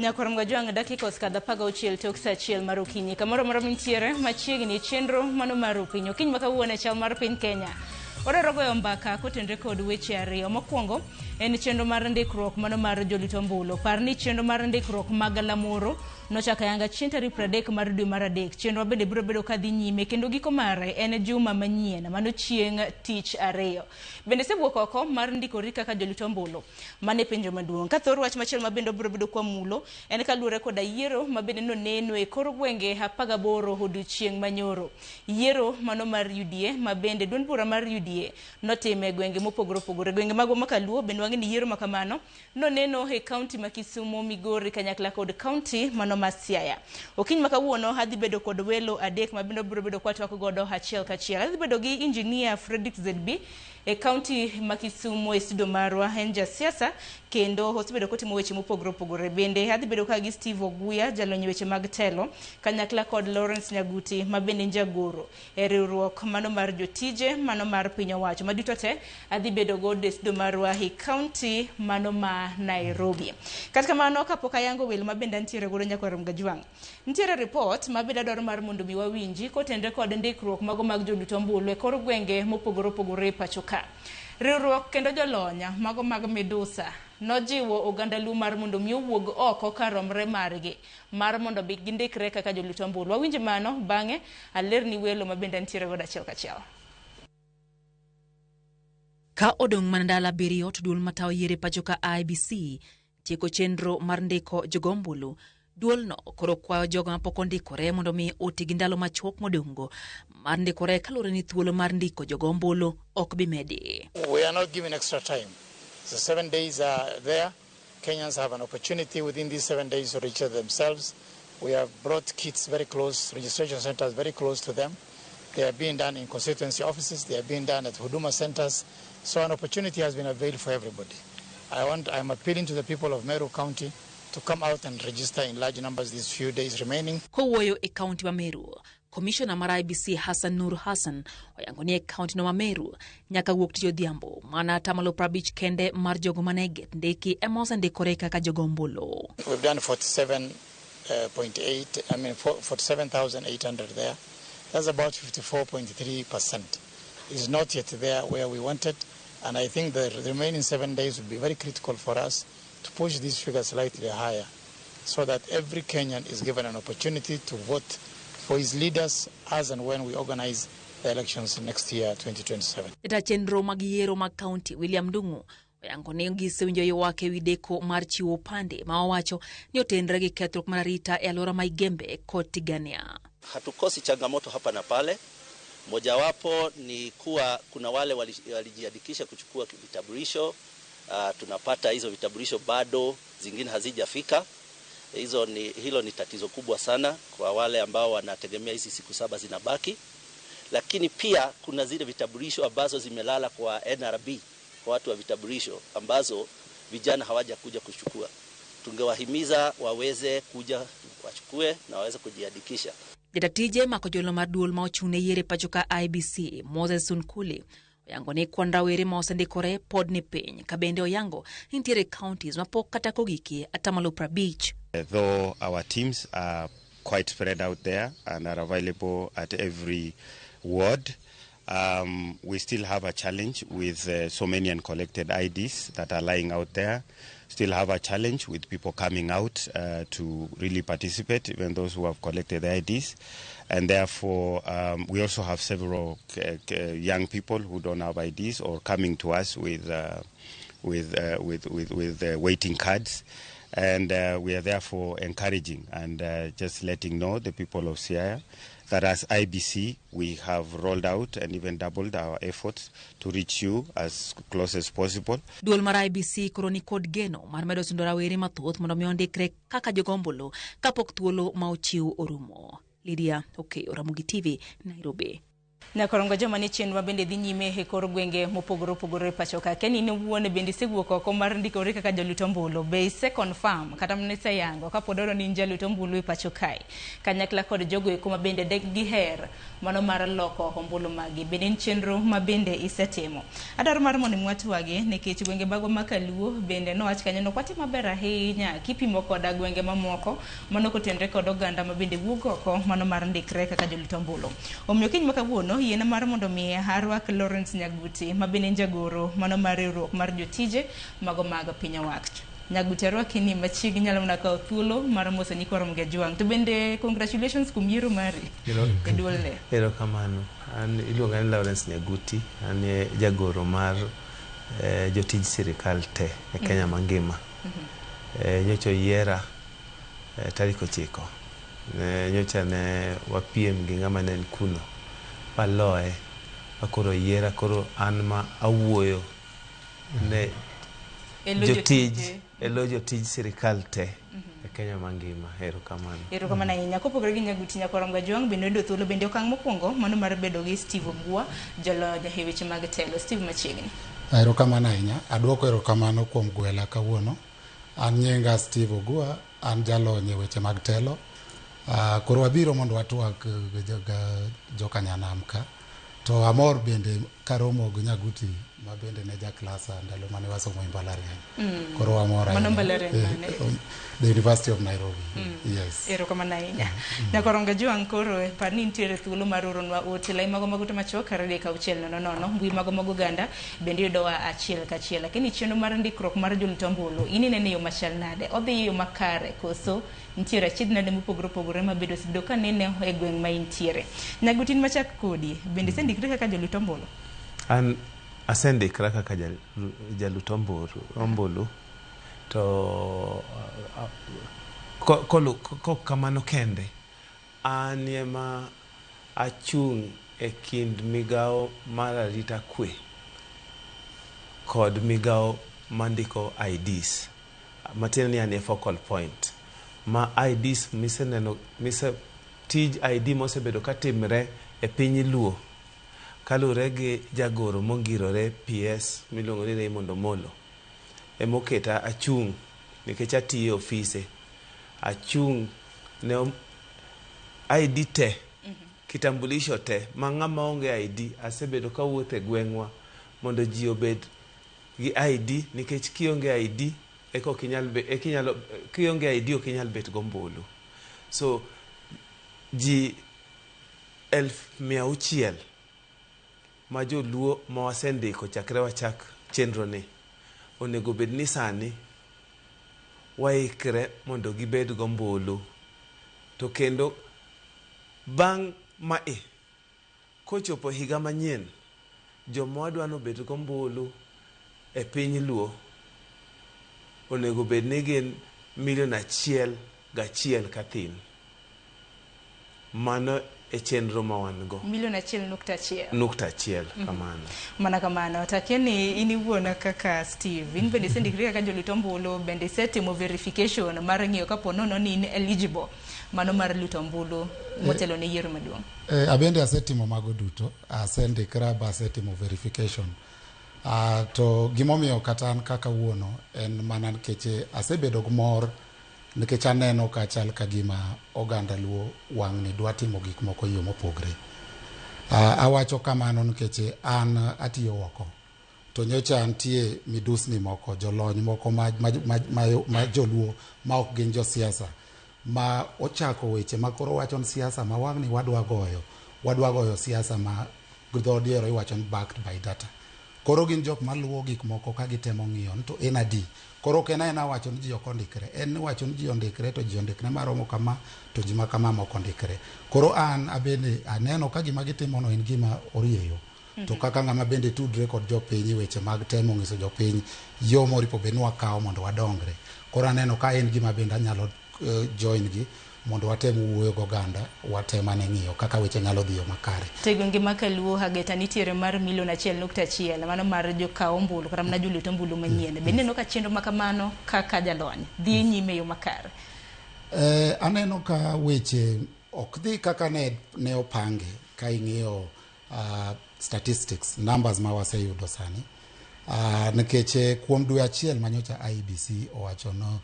Nyakwar Mgajwang' dakika osekadho 16 tok saa 1 mar okinyi. Kamoro amora mintiere machiegni chenro mano mar okinyi. Okinyi ma kawuono e chal mar piny Kenya. Wadwaro goyo mbaka kotenre kod weche ariyo. Mokwongo en chenro mar ndikruok mano mar jolut ombulu. Par ni chenro mar ndikruok mag galamoro nochako ayanga chieng' tarik 30 mar dwe mar adek. Chenro bende biro bedo kadhi nyime kendo giko mare en juma manyien mano chieng' tich ariyo. Bende isewuok oko mar ndikori kaka jolut ombulu? Mano e penjo maduong'. Ka thor wach machielo ma bende obiro bedo kwa mulo en kaluwore koda yiero ma bende noneno e kor gwenge 18 odiochieng' manyoro. Yiero mano mar UDA ma bende duond bura mar UDA notimo e gwenge mopogore opogore. Gwenge magwa ma Kaluo bende wang'e ni yiero ma kamano noneno e kaunti ma Kisumu, Migori kanyakla kod kaunti mano ma Siaya. Okinyi ma kawuono adhi bedo kod welo adek ma bende obiro bedo kwatwak godo achiel kachiel. Adhi bedo gi Engineer Fredrick ZB e kaunti ma Kisumu e studio marwa en jasiasa kendo osebedo kotimo weche mopogore opogore. Bende adhi bedo ka gi Steve Oguya jalony e weche mag telo kanyakla kod Lawrence Nyaguti ma bende en jagoro e riwruok mano mar jotije mano mar piny owacho. Maduto te adhi bedo godo e studio marwa e kaunti mano ma Nairobi. Kata kamano kapok ayango welo ma bende antiere godo nyakwar Mgajwang'. Nitiere ripot ma bende adwaro mar mondo mi wawinji kotenre kod ndikruok mago mag jolut ombulu e kor gwenge mopogore opogore e pacho ka. Riwruok kendo jolony mago mag Midusa nojiwo oganda Luo mar mondo mi owuog oko kar romre margi mar mondo bi gindikre kaka jolut ombulu. Wawinj mano bang'e alerni welo ma bende antiere godo achiel kachiel. Ka odong' mana ndalo 7 to duol matayo yiero e pacho ka IEBC tieko chenro mar ndiko jogo ombulu, duolno koro kwayo jogo mapok ondikore mondo mi oti gi ndalo machuok modong'go mar ndikore kaluwore ni thuolo mar ndiko jogo ombulu ok bi medi. We are not given extra time. The 7 days are there. Kenyans have an opportunity within these 7 days to register themselves. We have brought kits very close, registration centers very close to them. They are being done in constituency offices. They are being done at Huduma centers. So an opportunity has been availed for everybody. I'm appealing to the people of Meru County to come out and register in large numbers these few days remaining. Kowuoyo e kaunti ma Meru, Commissioner mar IEBC Hassan Nur Hassan oyango ni e kaunti no ma Meru nyaka wuok tich odhiambo mana atamalo 50 kende mar jogo mane get ndiki ema osendikore kaka jogo ombulu. We've done forty-seven, point eight, I mean, four, 47,800 there. That's about 54.3%. It's not yet there where we wanted, and I think the remaining 7 days will be very critical for us to push these figures slightly higher so that every Kenyan is given an opportunity to vote for his leaders as and when we organize the elections next year, 2027. Jata chenro mag yiero mag kaunti William Ndung'u oyango ni gisewinjo ywak ewi deko mar chiwo opande ma owacho ni otenre gi kethruok mar arita e alwora ma Igembe kod Tigania. Hatukosi changamoto hapa na pale. Mojawapo ni kuwa kuna wale walijiandikisha kuchukua vitambulisho. Tunapata hizo vitambulisho bado zingine hazijafika. Hilo ni tatizo kubwa sana kwa wale ambao wanategemea hizi siku 7 zinabaki. Lakini pia kuna zile vitambulisho ambazo zimelala kwa NRB, kwa watu wa vitambulisho ambazo vijana hawajakuja kuchukua. Tungewahimiza waweze kuja wachukue na waweze kujiandikisha. Jatatije mako jolo mar duol ma ochung' ne yiero e pacho ka IEBC Moses Sunkuli oyango ni kwan rawere ma osendikore pod ni piny, ka bende oyango ni nitiere counties ma pok kata kogiki atamalo 50. Though our teams are quite spread out there and are available at every ward, we still have a challenge with so many uncollected IDs that are lying out there. Still have a challenge with people coming out to really participate, even those who have collected the IDs. And therefore, we also have several young people who don't have IDs or coming to us with waiting cards. And we are therefore encouraging and just letting know the people of Siaya that as IEBC, we have rolled out and even doubled our efforts to reach you as close as possible. Duol mar IEBC koro ni kod geno mar medo sundo rawere mathoth mondo mi ondikre kaka jogo ombulu kapok thuolo ma ochiw orumo. Lydia Okeyo, Ramogi TV, Nairobi. Nyakorongo joma ni chien ma bende dhi nyime e kor gwenge mopogore opogore e pacho ka. Ken in owuon bende isewuok oko mar ndikori kaka jalut ombulu. Be ise confirm kata mana iseyango kapo dwaro ni in jalut ombulu e pacho kae. Kanyakla kod jogo eko ma bende de giher mano mar loko ombulu magi. Bende en chenro ma bende isetimo. Adwaro mar mondo imwatwagi nikech gwenge magwa ma Kaluo bende nowach kanyo ni ok watim maber ahinya kipimo koda gwenge mamoko mano kotenre kod oganda ma bende wuok oko mano mar ndikre kaka jolut ombulu. Omiyo kiny ma kawuono yiena mar mondo mi arwak Lawrence Nyaguti ma bende en jagoro mano mar riwruok mar jotije mago mag piny owacho. Nyaguti arwaki ni machiegni nyalo mana kawo thuolo mar moso nyikwa Ramogi Ajwang'. To bende congratulations kuom yiero mari e duolne. Erokamano. An iluonga ni Lawrence Nyaguti, an e jagoro mar jotij sirikal te e Kenya mangima. Nyocha oyiera tarik 9. Nyocha ne wapiem gi ng'ama ne en kuno, baloye, ba koro oyiera, koro an ma awuoyo ne jotij e lo jotij sirikal te e Kenya mangima. Erokamano. Erokamano ahinya. Kopogore gi Nyaguti Nyakorom Gajwang' bende oyudo thuolo bende okang' mokwongo mano mar bedo gi Steve Ogua, jalony e weche mag telo. Steve machiegni. Erokamano ahinya. Aduoko erokamano kuom gwela kawuono. An nyinga Steve Ogua, an jalony e weche mag telo. Koro wabiro mondo watwag gi joka nyanam ka. To amor bende karomo gi Nyaguti ma bende ne ja klasa ndalo mane wasomo e mbalariany. Koro wamor Mano ahinya. mbalariany mane? The University of Nairobi. Yes. Erokamano ahinya. Nyakorom Gajwang' koro par ni nitiere thuolo mar oronwa ote lai mago mag ute machuok 3 6 0 0 mbui mago mag oganda bende yudowa achiel kachiel. Lakini chenro mar ndikruok mar jolut ombulu in inene e yo machal nade? Odhi e yo makare koso nitiere achiedh nade mopogore opogore ma bende osebedo ka nene e gweng' ma intiere. Nyaguti in machak kodi bende isendikri kaka jalut ombulu? An asendikra kaka jalut ombulu to kok kamano kende an ema achung' e kind migawo mar arita kwe kod migawo mandiko IDs matiende ni an e focal point ma IDs miseneno mise tij ID mosebedo katimre e piny Luo kaluwore gi jagoro mongirore PS miluongo ni Raymond Omolo emoketa achung' nikech atiyo e ofise achung' ne ID te kitambulisho te ma ng'ama onge ID asebedo kawuotho e gweng'wa mondo ji obed gi ID nikech kionge ID eka ok inyal eka inyalo kionge ID ok inyal bet gombulu. So ji 600,000 ma joluo ma wasendiko chakre wachak chenro ni onego bed ni sani waikre mondo gibed gombulu to kendo bang' mae kochopo higa manyien joma wadwa nobed gombulu e piny Luo onego bed ni gin milion 1.1 kathin. Mano e chenro ma wan go. Milion 1.1. Nukta achiel kamano. Mana kamano. To akia ni in iwuon kaka Steve, in bende isendikri kaka jalut ombulu, bende isetimo verification mar ng'iyo kapo nono ni in eligible mano mar luto ombulu motelo ne yiero maduong'. Abende asetimo mago duto, asendikra ba asetimo verification. To gimomiyo kata an kaka wuono en mana nikech asebedo gi mor nikech aneno ka chal ka gima oganda Luo wang'ni dwa timo gik moko e yo mopogre. Awacho kamano nikech an atiyo oko to nyocha nitie midusni moko jolony moko ma joluo ma ok gin josiasa ma ochako weche ma koro wacho ni siasa ma wang'ni wadwa goyo siasa ma dho diero iwacho ni backed by data. Koro gin jok maluwo gik moko ka gitemo ng'iyo ni to en adi. Koro ok en aena wacho ni ji ok ondikre, en ni wacho ni ji ondikre to ji ondikre maromo kama to ji ma kama mok ondikre. Koro an abende aneno ka gima gitimono en gima orieyo. To kaka ng'ama bende tudre kod jopiny e weche mag temo ng'iso jopiny yo moripo bed ni wakawo mondo wadongre. Koro aneno ka en gima bende anyalo join gi mondo watem wuoyo goganda, watem ane ng'iyo kaka weche nyalo dhi yo makare. To e gwenge ma Kaluo Ageta nitiere mar milion 1.1 mano mar jokaw ombulu kata mana jolut ombulu manyien. Bende ineno ka chenro ma kamano kaka jalony dhi nyime e yo makare? Aneno ka weche ok dhi kaka ne opange ka ing'iyo. statistics, numbers ma waseyudo sani, nikech kuom dwe achiel manyocha IEBC owacho no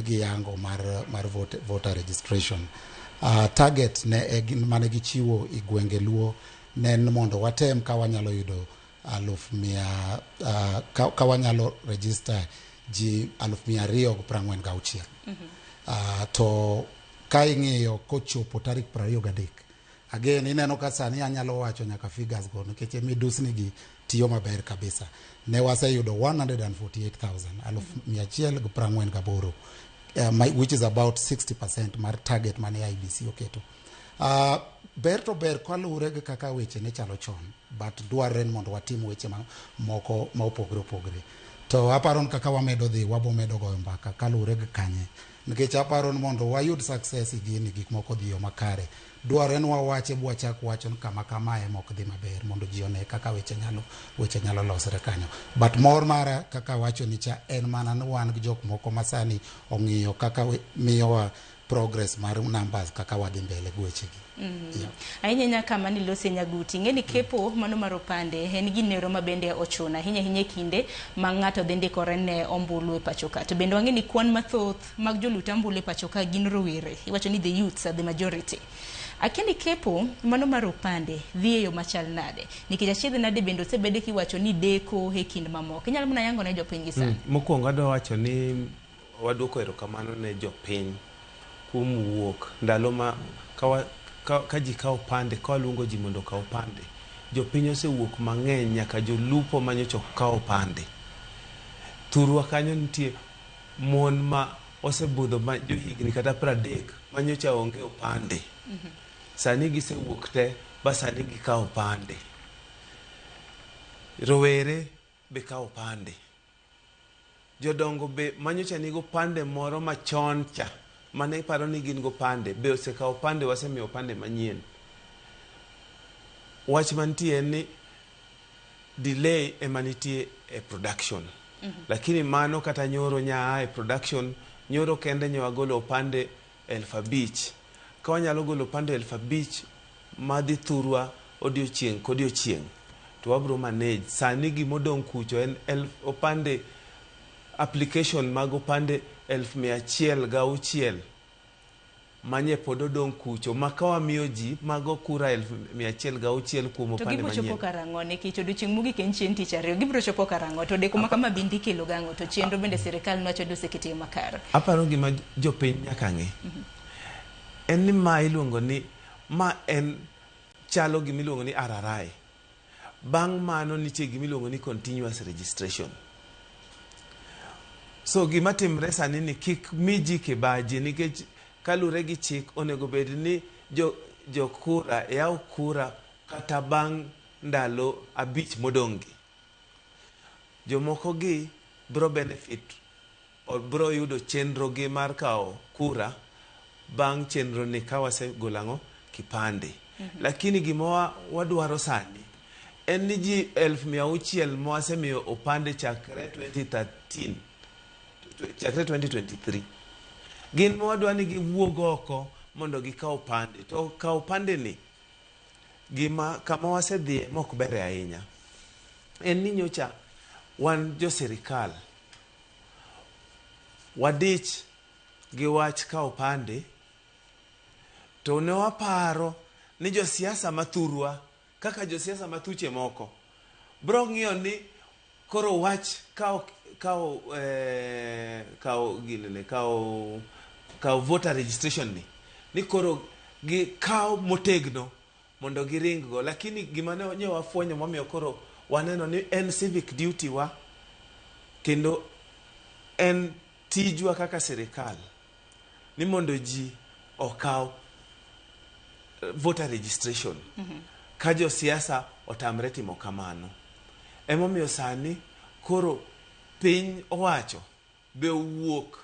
giyango mar voter registration, target ne mane gichiwo i gwenge Luo ne en mondo watem ka wanyalo yudo 100,000, ka wanyalo register ji 246,000. To ka ing'iyo kochopo tarik 23, again ineno ka sani anyalo wacho nyaka figures go nikech midusni gi tiyo maber kabisa. Ne waseyudo 148,000, 148,000, which is about 60% mar target mane IEBC oketo. Ber to ber kaluwore gi kaka weche ne chalo chon, but dwarre ni mondo watim weche ma moko ma opogore opogore. To aparo ni kaka wamedo dhi, wabo medo goyo mbaka kaluwore gi kanye, nikech aparo ni mondo wayud success e gini, gik moko dhi yo makare, dwarre ni wawache bwachak wacho ni kama kamae mok dhi maber, mondo ji one kaka weche nyalo losre kanyo. But mor mara kaka wacho ni cha en mana ni wan gi jok moko ma sani ong'iyo kaka miyowa progress mar numbers kaka wadhi mbele gi wechegi. Yeah. Ahinya ahinya kama nilose Nyaguti, ing'e ni kepo mano mar opande en ginero ma bende ochuno ahinya ahinya e kinde ma ng'ato dhi ndikore ne ombulu e pacho ka. To bende wang'e ni kwan mathoth mag jolut ombulu e pacho ka gin rowere, iwacho ni the youths are the majority. Akia ni kepo mano mar opande dhi e yo machal nade, nikech achiedh nade bende osebede kiwacho ni deko e kind mamoko. Inyalo mana yango ne jopiny gi sani. Mokwongo adwa wacho ni waduoko erokamano ne jopiny kuom wuok ndalo ma ka ji kawo opande, ka waluongo ji mondo okaw opande. Jopiny osewuok mang'eny, nyaka jolupo manyocha ok kaw opande. Thurwa kanyo nitie mon ma osebudho ma johigni kata 30 manyocha onge opande. Sani gisewuok te ba sani gikawo opande. Rowere be kawo opande. Jodongo be manyocha nigi opande moro machon cha mane iparo ni gin gopande be osekawo opande, wasemiyo opande manyien. Wach mantie en ni delay ema nitie e production. Lakini mano kata nyoro nyaa e production, nyoro kende nyo wagolo opande 5,000. Ka wanyalo golo opande 5,000 madhi thurwa odiochieng' kodiochieng', to wabro manage. Sani gimodong' kucho en opande, application mag opande 106,000 manye pod odong' kucho, ma ka wamiyo ji mago kura 106,000 kuom To opande gibiro chopo manyien. Karang'o? Nikech odiochieng' mogik en chieng' tich ariyo. Gibiro chopo karang'o? To deko ma kama bende ikelo gang'o? To chenro bende sirikal nwacho ni osekete yo makare. Aparo gima jopiny nyaka ng'e en ni ma iluongo ni ma en chalo gimiluongo ni RRI. Bang' mano nitie gimiluongo ni continuous registration. So gima timre sani ni kik mi ji kibaji, nikech kaluwore gi chik onego bed ni jo kura yaw kura kata bang' ndalo 5 modong' gi. Jomoko gi bro benefit or bro yudo chenro gi mar kawo kura bang' chenro ni ka wasegolo ang'o kipande. Lakini gima wadwaro sani en ni ji 600,000 mwasemiyo opande chakre 2013, chakre 2023, gin ma wadwa ni giwuog oko mondo gikaw opande. To kawo opande ni, gima kama wasedhiye mok ber ahinya en ni nyocha wan jo sirikal wadich gi wach kawo opande, to ne waparo ni josiasa mathurwa kaka josiasa mathuche moko bro ng'iyo ni koro wach kawo ginene kawo voter registration ni koro gikawo motegno mondo giring go. Lakini gima ne wafwenyo momiyo koro waneno ni en civic duty wa kendo en tijwa kaka sirikal ni mondo ji okaw voter registration. Ka josiasa otamre timo kamano, emomiyo sani koro piny owacho be owuok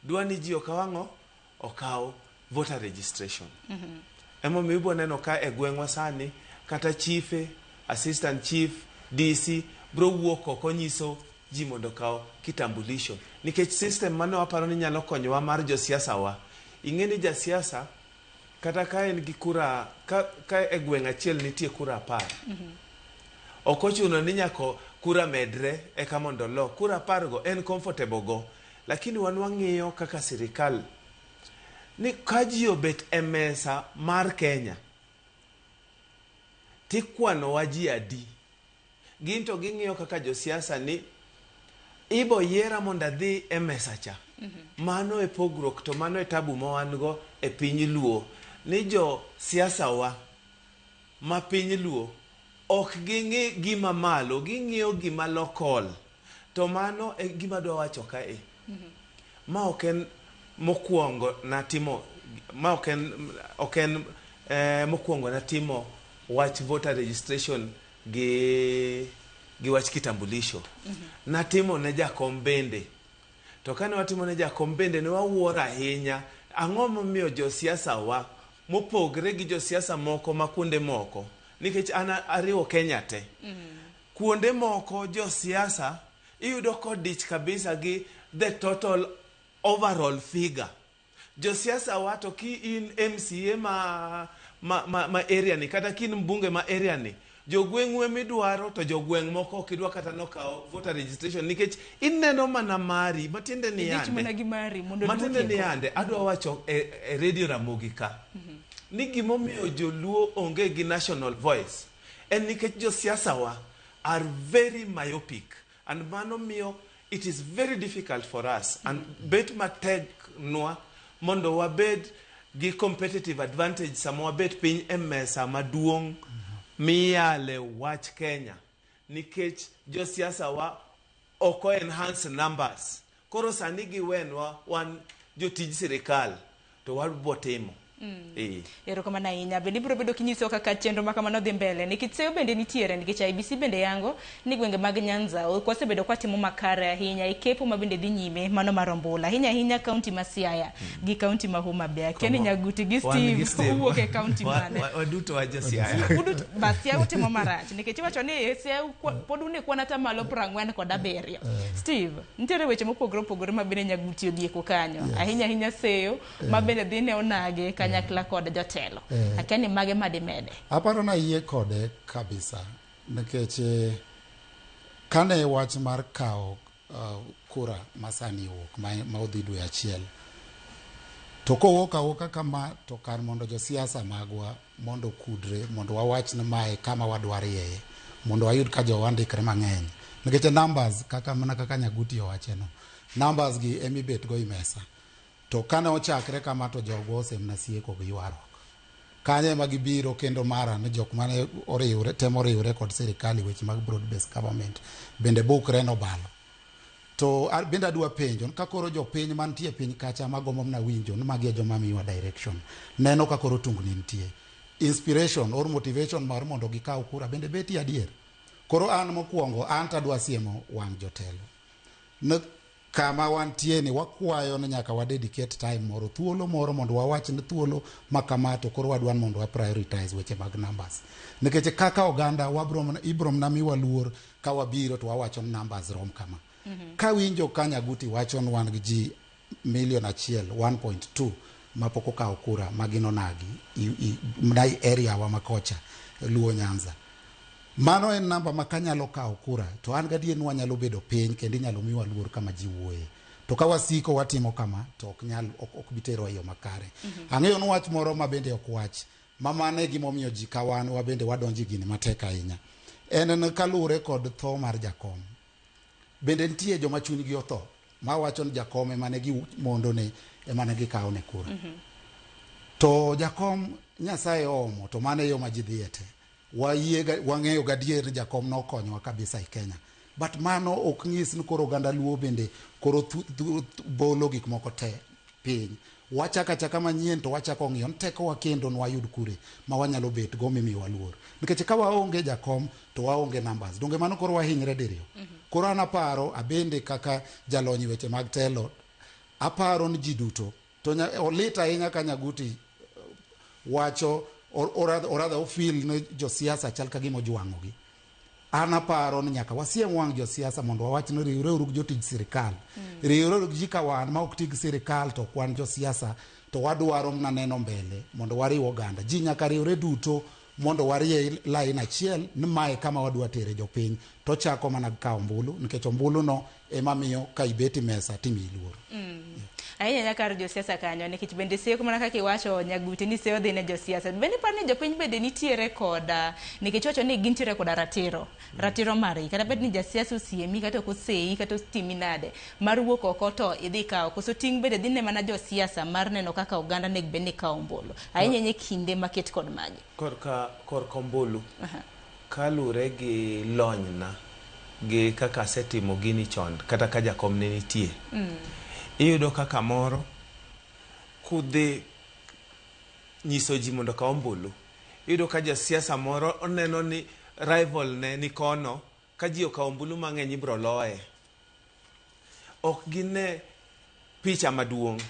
dwa ni ji okaw ang'o, okaw voter registration. Emomiyo ibiro neno ka e gweng'wa sani kata chife, assistant chief, DC bro wuok oko nyiso ji mondo okaw kitambulisho, nikech system mane waparo ni nyalo konyowa mar josiasa wa, ing'e ni jasiasa. Kata ka en gi kura ka e gweng' achiel nitie kura 10. Ok ochuno ni nyaka kura medre eka mondo olo. Kura 10 go en comfortable go. Lakini wan wang'iyo kaka sirikal ni ka ji obet e mesa mar Kenya tikwanowa ji adi. Gin to ging'iyo kaka josiasa ni ibo yiera mondo adhi e mesa cha. Mano e pogruok to mano e tabu ma wan go e piny Luo. Ni jo siasa wa ma piny Luo ok ging'i gima malo, ging'iyo gima local. To mano e gima adwa wacho kae. Ma ok en mokwongo natimo, ma ok en mokwongo natimo wach voter registration gi wach kitambulisho. Natimo ne jakom bende. To kane watimo ne jakom bende ne wawuoro ahinya. Ang'o momiyo josiasa wa mopogre gi josiasa moko ma kuonde moko, nikech an ariwo Kenya te. Kuonde moko josiasa iyudo kodich kabisa gi the total overall figure. Josiasa wa to ki in MCA ma area ni, kata ki in mbunge ma area ni, jogweng'u emidwaro to jogweng' moko ok idwa kata nokaw voter registration nikech ineno mana mari matiende ni Idich mana yande gi mari mondo matiende duoki ni yande adwa wacho e Radio Ramogi ka ni gimomiyo joluo onge gi national voice en nikech josiasa wa are very myopic and mano miyo it is very difficult for us and bet matek nwa mondo wabed gi competitive advantage sama wabet piny e mesa maduong' miyale wach Kenya nikech josiasa wa ok o enhance numbers. Koro sani giwenwa wan jotij sirikal to wabo timo. Erokamano ahinya. Bende ibiro bedo kinyiso kaka chenro ma kamano dhi mbele. Nikech seyo bende nitiere, nikech IEBC bende yango ni gwenge mag Nyanza ok wasebedo kwatimo makare ahinya e kepo ma bende dhi nyime mano mar ombulu. Ahinya ahinya kaunti ma Siaya gi kaunti ma Homa Bay. Akia ni Nyaguti gi Steve wuok e kaunti mane. Waduto wa jo Siaya. Uduto ba Siaya utimo marach nikech iwacho ni Siaya pod une kwan atamalo 47. Steve, nitiere weche mopogore opogore ma bende Nyaguti odieko kanyo. Ahinya ahinya seyo ma bende dhi ne onagi kanyakla kod jotelo. Akia ni mage madimede. Aparo na yie kode kabisa nikech kane wach mar kawo kura masani owuok ma odhi dwe achiel to kowuok awuoka kama to kar mondo josiasa magwa mondo okudre mondo wawach ni mae kama wadwarie mondo wayud ka jowa ndikre mang'eny nikech numbers kaka mana kaka Nyaguti owacheno numbers gi emibet go i mesa to kane ochakre kama to jogo osemna sieko gi ywaruok kanyo ema gibiro kendo mara ni jok mane oriwre temo riwre kod sirikal e weche mag broad based government bende bukre nobalo to bende adwa penjo ka koro jopiny mantie piny kacha magombo mana winjo ni magi e joma miwa direction neno ka koro tungni nitie inspiration or motivation mar mondo gikaw kura bende betie adier. Koro an mokwongo an tadwa siemo wang' jotelo ne kama wantie ni wakwayo ni nyaka wa dedicate time moro thuolo moro mondo wawach ni thuolo ma kama to koro wadwa mondo wa prioritize weche mag numbers nikech kaka oganda wabro ibro mana miwa luor ka wabiro to wawacho ni numbers rom kama. Kawinjo ka Nyaguti wacho ni wan gi ji milion 1 1.2 mapok okawo kura ma gin onagi na area wa makocha Luo Nyanza. Mano en namba ma kanyalo kawo kura to an gadier ni wanyalo bedo piny kendo inyalo miwa luor kama ji wuoye. To ka wasiko watimo kama to ok nyal ok bi terwa e yo makare. Ang'eyo ni wach moro ma bende ok wach ma mano e gimomiyo ji ka wan wabende wadonjo e gini matek ahinya. En ni kaluwore kod tho mar jakom. Bende nitie joma chunygi otho mawacho ni jakom ema ne gimondone ema ne gikawone kura. To jakom Nyasaye oomo to mano e yo ma ji dhiye te. Wang'eyo gadier ni jakom nokonyowa kabisa e Kenya. But mano ok nyis ni koro oganda Luo bende koro bolo gik moko te piny. Wachako achaka manyien to wachako ng'iyo ni tekowa kendo nwayud kure ma wanyalo bet go mimiyowa luor. Nikech ka waonge jakom to waonge numbers. Donge mano koro wahinyre diriyo. Koro an aparo abende kaka jalony e weche mag telo aparo ni ji duto to olit ahinya ka Nyaguti wacho or rather ofeel ni josiasa chal ka gima ojwang'ogi. An aparo ni nyaka wasiem wang' josiasa mondo wawach ni riwreuru gi jotij sirikal. Riwreuru gi ji ka wan ma ok ti gi sirikal to ok wan josiasa. To wadwaro mana neno mbele mondo wariw oganda. Ji nyaka riwre duto mondo warie line achiel ni mae kama wadwa tere jopiny. To chako mana kawo ombulu nikech ombulu no ema miyo ka ibet e mesa timiyi luor. Ahinya nyaka kar josiasa kanyo nikech bende seyo mana kaka iwacho Nyaguti ni seyo dhi ne josiasa. Bende iparo ni jopiny bende nitiere koda nikech iwacho ni gintiere koda ratiro. Ratiro margi kata bed ni jasiasa osiemi kata ok oseyi kata otimi nade mar wuok oko to idhi kawo koso ting' bende dhi ne mana josiasa mar neno kaka oganda onego bed ni kawo ombulu. Ahinya ahinya e kinde maket kod magi. Korka ombulu, kalure gi lonyna gi kaka asetimo gini chon kata ka jakom ne nitie, iyudo ka kamoro kudhi nyiso ji mondo okaw ombulu, iyudo ka jasiasa moro oneno ni rival ne ni kono, ka ji okawo ombulu mang'eny ibiro loye. Ok gine picha maduong'.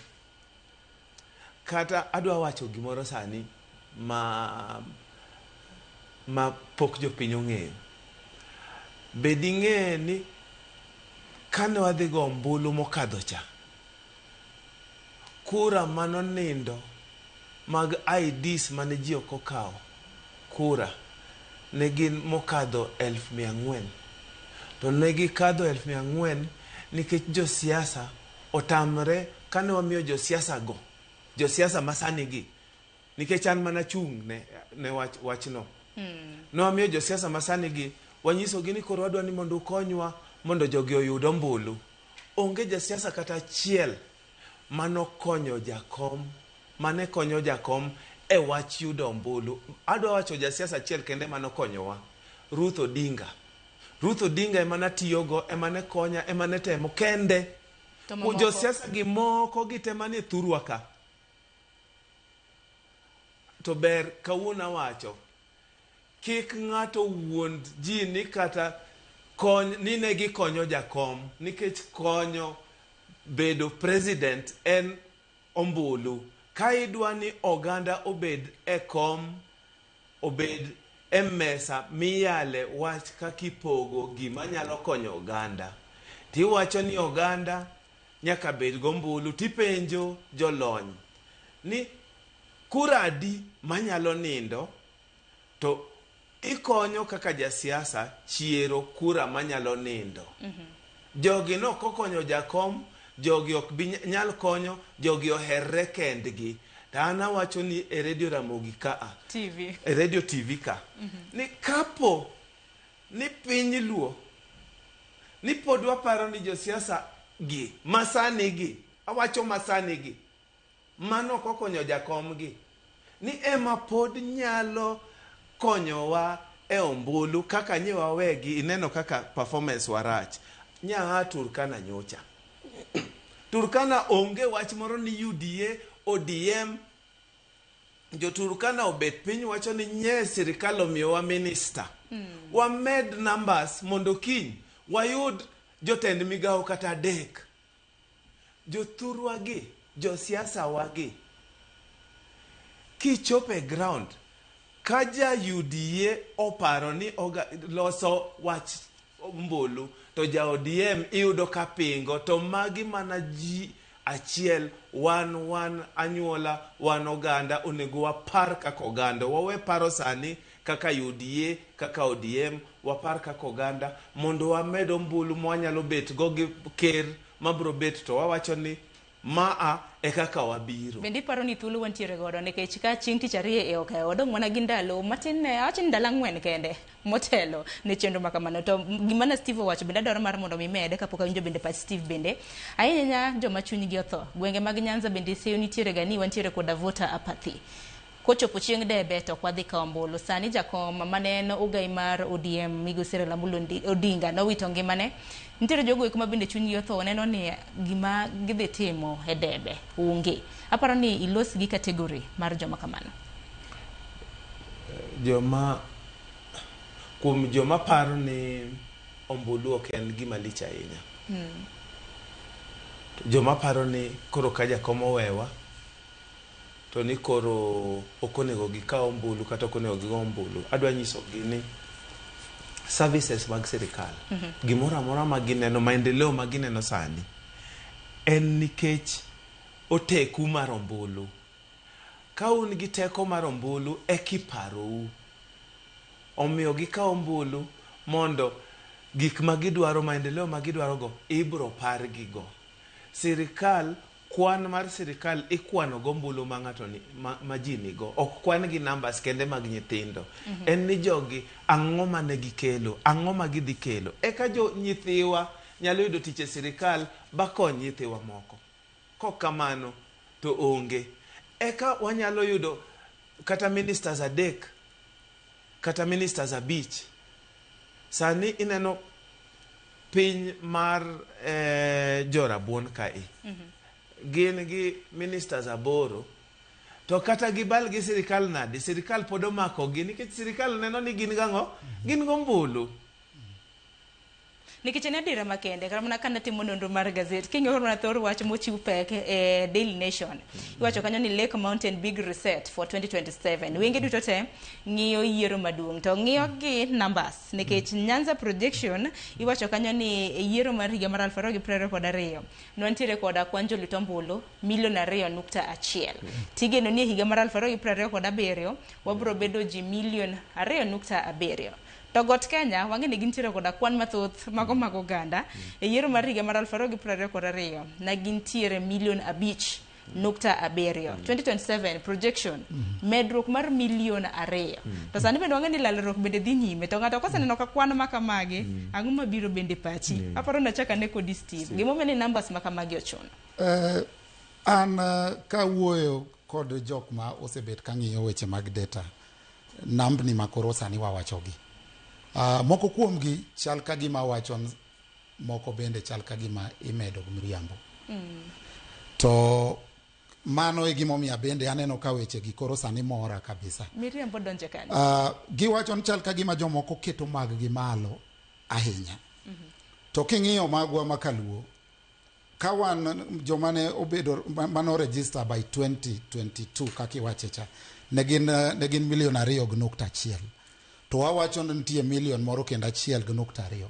Kata adwa wacho gimoro sani ma pok jopiny ong'eyo. Be ding'e ni kane wadhi go ombulu mokadho cha, kura manonindo mag IDs mane ji ok okawo kura ne gin mokadho 400,000. To ne gikadho 400,000 nikech josiasa otamre kane wamiyo josiasa go, josiasa masani gi, nikech an mana chung' ne wachno. Ne wamiyo josiasa masani gi, wanyisogi ni koro wadwa ni mondo ukonywa mondo jogi oyud ombulu. Onge jasiasa kata achiel manokonyo jakom, mane konyo jakom e wach yudo ombulu. Adwa wacho jasiasa achiel kende manokonyowa, Ruth Odinga. Ruth Odinga ema natiyogo, ema ne konya, ema ne temo kende. To mamoko? Josiasa gi moko gite manie thurwa ka. To ber kawuono awacho, kik ng'ato wuond ji ni kata kony ni ne gikonyo jakom nikech konyo bedo president en ombulu. Ka idwa ni oganda obed e kom, obed e mesa miyale wach kaka ipogo gima nyalo konyo oganda, tiwacho ni oganda nyaka bed gombulu, tipenjo jolony ni kura adi manyalo nindo, to ikonyo kaka jasiasa chiero kura manyalo nindo. Jogi nok okonyo jakom, jogi ok bi nyal konyo, jogi oherre kendgi. To an awacho ni e Radio Ramogi kaa, TV. e Radio TV ka, ni kapo ni piny Luo, ni pod waparo ni josiasa gi, masani gi, awacho masani gi, mano ok okonyo jakom gi, ni ema pod nyalo konyowa e ombulu kaka nye wawegi ineno kaka performance warach. Nya Turkana nyocha. Turkana onge wach moro ni UDA, ODM, jo Turkana obet piny wacho ni nye sirikal omiyowa minister. Wamed numbers mondo kiny wayud jotend migawo kata adek. Jothurwa gi, josiasa wagi, kichopo e ground, ka ja UDA oparo ni loso wach ombulu, to ja ODM iyudo ka pingo, to magi mana ji achiel, wan anyuola, wan oganda, onego wapar kaka oganda. Wawe paro sani kaka UDA, kaka ODM, wapar kaka oganda, mondo wamed ombulu mwanyalo bet go gi ker mabro bet to wawacho ni maa e kaka wabiro. Bende iparo ni thuolo wantiere godo nikech ka chieng' tich ariyo e ok wadong' mana gi ndalo matin ne awach ni ndalo 4 kende motelo ne chenro ma kamano. To gima ne Steve owacho bende adwaro mar mondo mi mede kapok awinjo bende pach Steve bende. Ahinya ahinya joma chunygi otho. Gwenge mag Nyanza bende seyo nitiere ga ni wantiere koda voter apathy. Kochopo chieng' debe to ok wadhi kawo ombulu. Sani jakom mane en ogai mar ODM migosi Raila Amolo Odinga nowito ngimane. Nitiere jogo eko ma bende chunygi otho neno ni gima gidhi timo e debe onge. Aparo ni ilos gi category mar joma kamano. Joma kuom joma paro ni ombulu ok en gima lich ahinya. Joma paro ni koro ka jakom owewa to ni koro ok onego gikaw ombulu kata ok onego gigo ombulu. Adwa nyisogi ni services mag sirikal, gimoro amora ma gineno, maendeleo ma gineno sani, en nikech oteku mar ombulu. Ka un gi teko mar ombulu eka iparou. Omiyo gikawo ombulu mondo gik ma gidwaro, maendeleo ma gidwaro go ibro pargi go. Sirikal, kwan mar sirikal ikwano gombulu ma ng'ato ni, ma ji nigo. Ok kwan gi numbers kende mag nyithindo. En ni jogi ang'o mane gikelo, ang'o ma gidhi kelo. Eka jo nyithiwa nyalo yudo tich e sirikal bakony nyithiwa moko. Kok kamano to onge. Eka wanyalo yudo kata ministers 3 kata ministers 5. Sani ineno piny mar jorabuon kae. Gin gi ministers 8 to kata gibal gi sirikal nade, sirikal pod omakogi nikech sirikal neno ni gin gang'o? Gin gombulu. Nikech en adiera makende, kata mana kana timo nonro mar gazet, king'iyo mana thor wach mochiw pek e Daily Nation, iwacho kanyo ni Lake Mountain Big Reset for 2027. Wenge duto te ng'iyo yiero maduong', to ng'iyo gi numbers, nikech Nyanza projection iwacho kanyo ni e yiero mar higa mar 2022 nwantiere koda kwan jolut ombulu milion 2.1. Tigeno ni e higa mar 2027 wabro bedo ji milion 2.7. To got Kenya wang'e ni gintiere koda kwan mathoth mago mag oganda e yiero mar higa mar 2022 na gintiere milion 5.7. 2027 projection medruok mar milion 2. To sani bende wang'e ni lalruok bende dhi nyime, to ng'ato koseneno ka kwan makamagi, ang'o mabiro bende pachi? Aparo nachako ane kodi Steve. Gimomiyo ni numbers makamagi ochuno. An kawuoyo kod jok ma osebet ka ng'iyo weche mag data, nambni makoro sani wawachogi. Moko kuomgi chal ka gima wacho, moko bende chal ka gima imedo gi miriambo. To mano e gimomiyo bende aneno ka weche gi koro sani mora kabisa. Miriambo donje kanyo. Giwacho ni chal ka gima jomoko keto mag gi malo ahinya. To king'iyo magwa makaluo, ka wan joma ne obedo mano register by 2022 kaka iwache cha, ne gin milion 2.1. To wawacho ni nitie milion moro kendo 1.2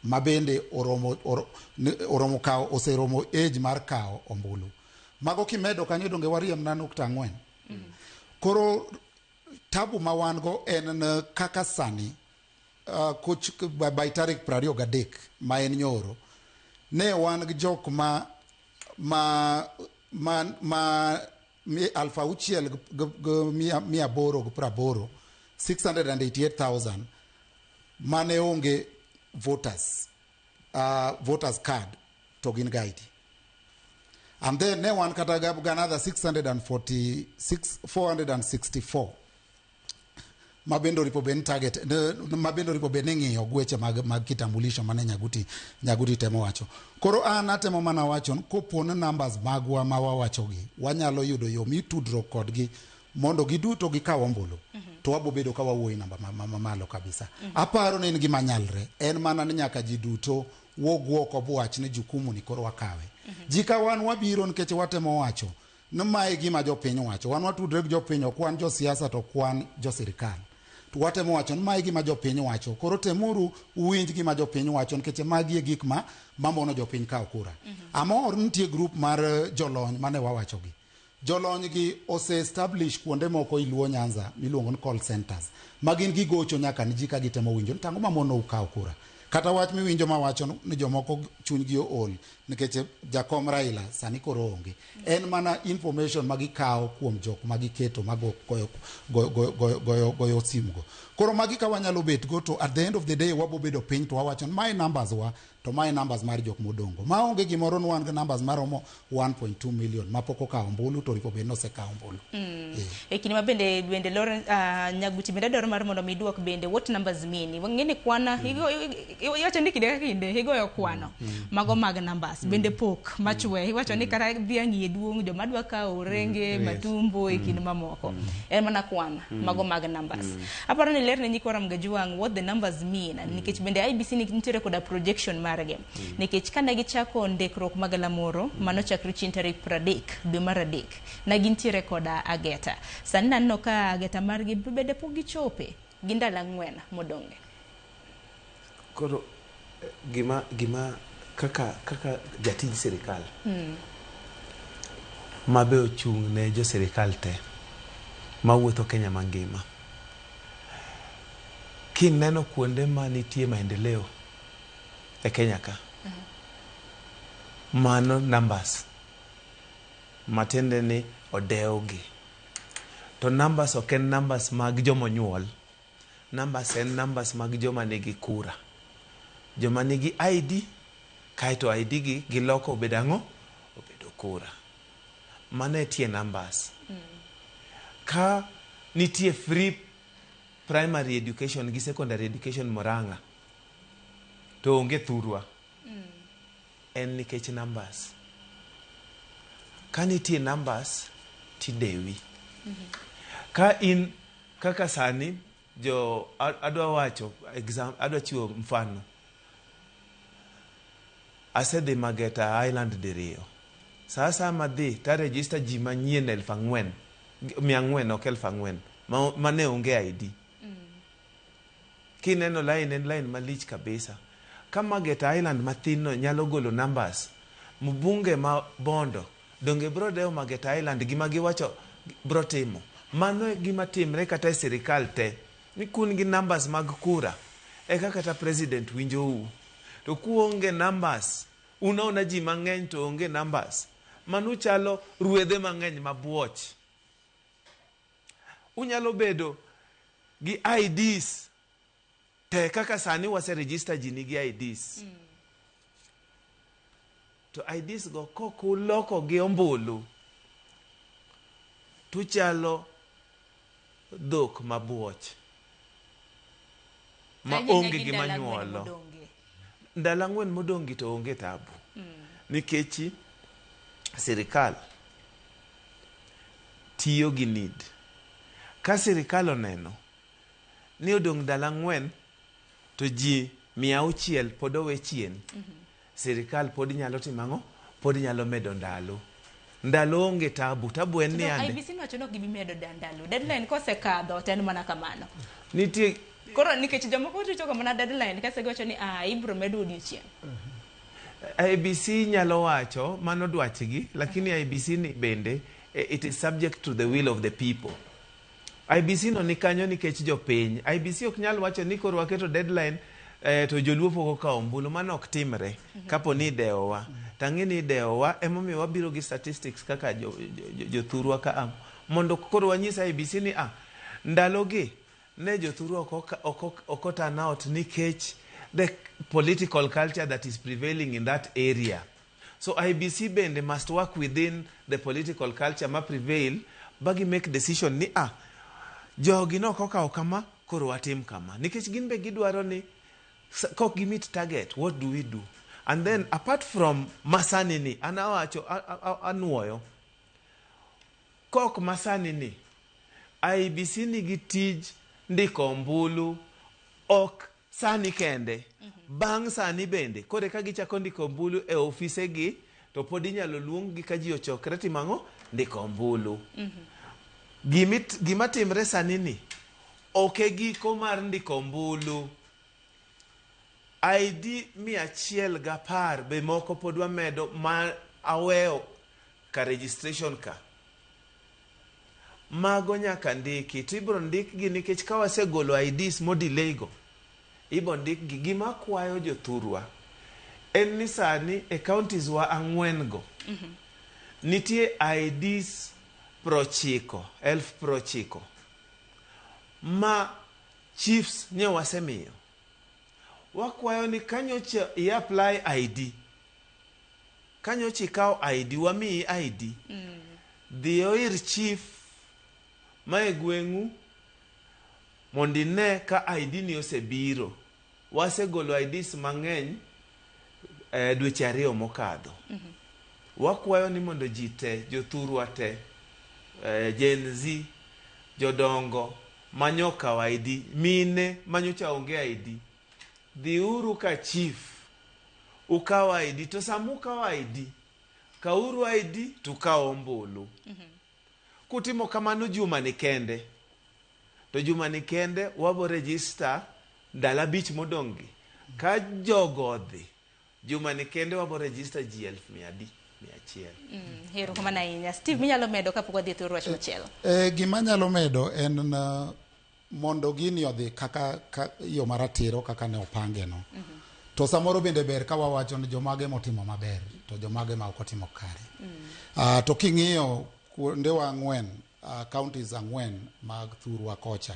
ma bende oromo kawo, oseromo age mar kawo ombulu. Mago kimedo kanyo donge wariem na 0.4. Koro tabu ma wan go en kaka sani koch by tarik 23 ma en nyoro, ne wan gi jok ma 6,880, 688,000 mane onge voters card to gin gi ID. And then ne wan kata another 646,464 ma bende oripo bed target, ma bende oripo bed ni ng'iyo gweche mag kitambulisho mane Nyaguti temo wacho. Koro an atemo mana wacho kopo ni numbers magwa ma wawachogi wanyalo yudo yo mitudruok kodgi mondo giduto gikaw ombulu, to wabo bedo ka wawuoyo namba mamalo kabisa. Aparo ni en gima nyalre, en mana ni nyaka ji duto wuog oko bwach ni jukumu ni koro wakawe. Ji ka wan wabiro nikech watemo wacho ni mae gima jopiny wacho, wan watudre gi jopiny, ok wan josiasa to ok wan jo sirikal. To watemo wacho ni mae gima jopiny wacho, koro temuru uwinj gima jopiny wacho nikech magi e gik ma mamono jopiny kawo kura. Amor nitie group mar jolony mane wawachogi. Jolony gi ose establish kuonde moko i Luo Nyanza miluongo ni call centers ma gin gigocho nyaka ni ji ka gitemo winjo ni tang'o mamono ukawo kura. Kata wach miwinjo mawacho ni jomoko chunygi ool nikech jakom Raila sani koro onge. En mana information ma gikawo kuom jok ma giketo ma goyo simu go. Koro magi ka wanyalo bet go to at the end of the day wabo bedo piny to wawacho ni mae numbers wa to mae numbers mar jok modongo. Maonge gimoro ni wan gi numbers maromo 1.2 million mapok okawo ombulu to oripo bed ni osekawo ombulu. E kinde ma bende Lawrence Nyaguti bende dwaro mar mondo mi duok bende what numbers mean. Wang'e ni kwana iwacho ni kinde ka kinde igoyo kwano mago mag numbers bende pok machwe. Iwacho ni kata dhiang' iye duong' joma dwa kawo orenge matumbo e kind mamoko. En mana kwan mago mag numbers. Aparo ni ler ne nyikwa Ramogi Ajwang' what the numbers mean nikech bende IEBC nitiere koda projection margi. Nikech kane gichako ndikruok mag galamoro mano chakre chieng' tarik 30 dwe mar 3 na gintiere koda ageta. Sani naneno ka ageta margi bende pok gichope gi ndalo 4 modong'e. Koro gima kaka jatij sirikal ma be ochung' ne jo sirikal te, Mawuotho Kenya mangima. Kineno kuonde ma nitie maendeleo e Kenya ka, mano numbers. Matiende ni odewgi. To numbers ok en numbers mag jomonyuol. Numbers en numbers mag joma nigi kura. Joma nigi ID, kaeto ID gi giloko obedo ang'o? Obedo kura. Mano e tie numbers. Ka nitie free primary education gi secondary education Murang'a, to onge thurwa. En nikech numbers. Ka nitie numbers, tidewi. Ka in kaka sani jo adwa wacho exam adwa chiwo mfano. Asedhi Mageta Island diriyo. Sa asaya madhi ta register ji manyien 4,000, 400 ok 4,000 mane onge ID. Kineno line en line malich kabisa. Ka Mageta Island mathin no nyalo golo numbers, mbunge ma Bondo donge bro dewo Mageta Island gima giwacho bro timo. Mano e gima timre kata e sirikal te. Ni kun gi numbers mag kura, eka kata president winjou. To kuonge numbers, unaona ji mang'eny to onge numbers. Mano chalo ruedhe mang'eny mabuoch. Unyalo bedo gi IDs te kaka sani wase register ji nigi IDs. To IDs go kok uloko gi ombulu, tuchalo dhok mabuoch ma onge gima nyuolo. Ndalo 4 modong' gi to onge tabu. Nikech sirikal tiyo gi need. Ka sirikal oneno ni odong' ndalo 4 to ji 600 pod owe chien, sirikal pod nyalo timo ang'o? Pod nyalo medo ndalo. Ndalo onge tabu. Tabu en ni ande. IEBC nowacho ni ok gibi medo ndalo. Deadline kosekadho to en mana kamano. Nitie Koro nikech jomoko rito ga mana deadline kase giwacho ni ah ibro medo odiochieng'. IEBC nyalo wacho mano dwachgi, lakini IEBC ni bende it is subject to the will of the people. IEBC no ni kanyo nikech jopiny. IEBC ok nyal wacho ni koro waketo deadline to joluo pok okawo ombulu. Mano ok timre kapo ni idewowa. Tang'e ni idewowa emomiyo wabiro gi statistics kaka jothurwa ka mondo koro wanyis IEBC ni ndalogi ne jothurwa ok turn out nikech the political culture that is prevailing in that area. So IEBC bende must work within the political culture ma prevail ba gi make decision ni jogi nok okawo kama koro watim kama. Nikech gin be gidwaro ni kok gi meet target, what do we do? And then apart from masani ni, an awacho anuoyo kok masani ni IEBC nigi tij ndiko ombulu ok sani kende. Bang' sani bende kore ka gichako ndiko ombulu e ofisegi to pod inyalo luong gi ka ji ochokre timo ang'o? Ndiko ombulu. Gima timre sani ni ok e giko mar ndiko ombulu. ID 110 be moko pod wamedo ma aweyo ka registration ka. Mago nyaka ndiki to ibro ndikgi nikech ka wasegolo IDs modelay go ibo ndikgi. Gima kwayo jothurwa en ni sani e counties wa 4 go nitie IDs 90, 90,000 ma chiefs nye wasemiyo. Wakwayo ni kanyocha i apply ID, kanyocha ikawo ID, wamiyi ID, dhiyo ir chief ma e gweng'u mondo ine ka ID ni osebiro. Wasegolo IDs mang'eny dweche 2 mokadho. Wakwayo ni mondo ji te, jothurwa te, Gen Z, jodongo manyokawo ID, mine manyocha onge ID, dhiuru ka chief ukaw ID. To sama ukawo ID, kawuru ID to ukaw ombulu. Kutimo kamano juma ni kende, to juma ni kende wabo register ndalo 5 modong' gi. Ka jogo odhi, juma ni kende wabo register ji 100,000. 100. Erokamano ahinya. Steve, minyalo medo kapok wadhi e thuor wach machielo? Gima nyalo medo en mondo gini odhi kaka yo maratiro kaka ne opange no. To samoro bende ber ka wawacho ni jomage motimo maber to jomage ma ok otimo kare. To king'iyo kuondewa ang'wen, counties ang'wen mag thurwa kocha,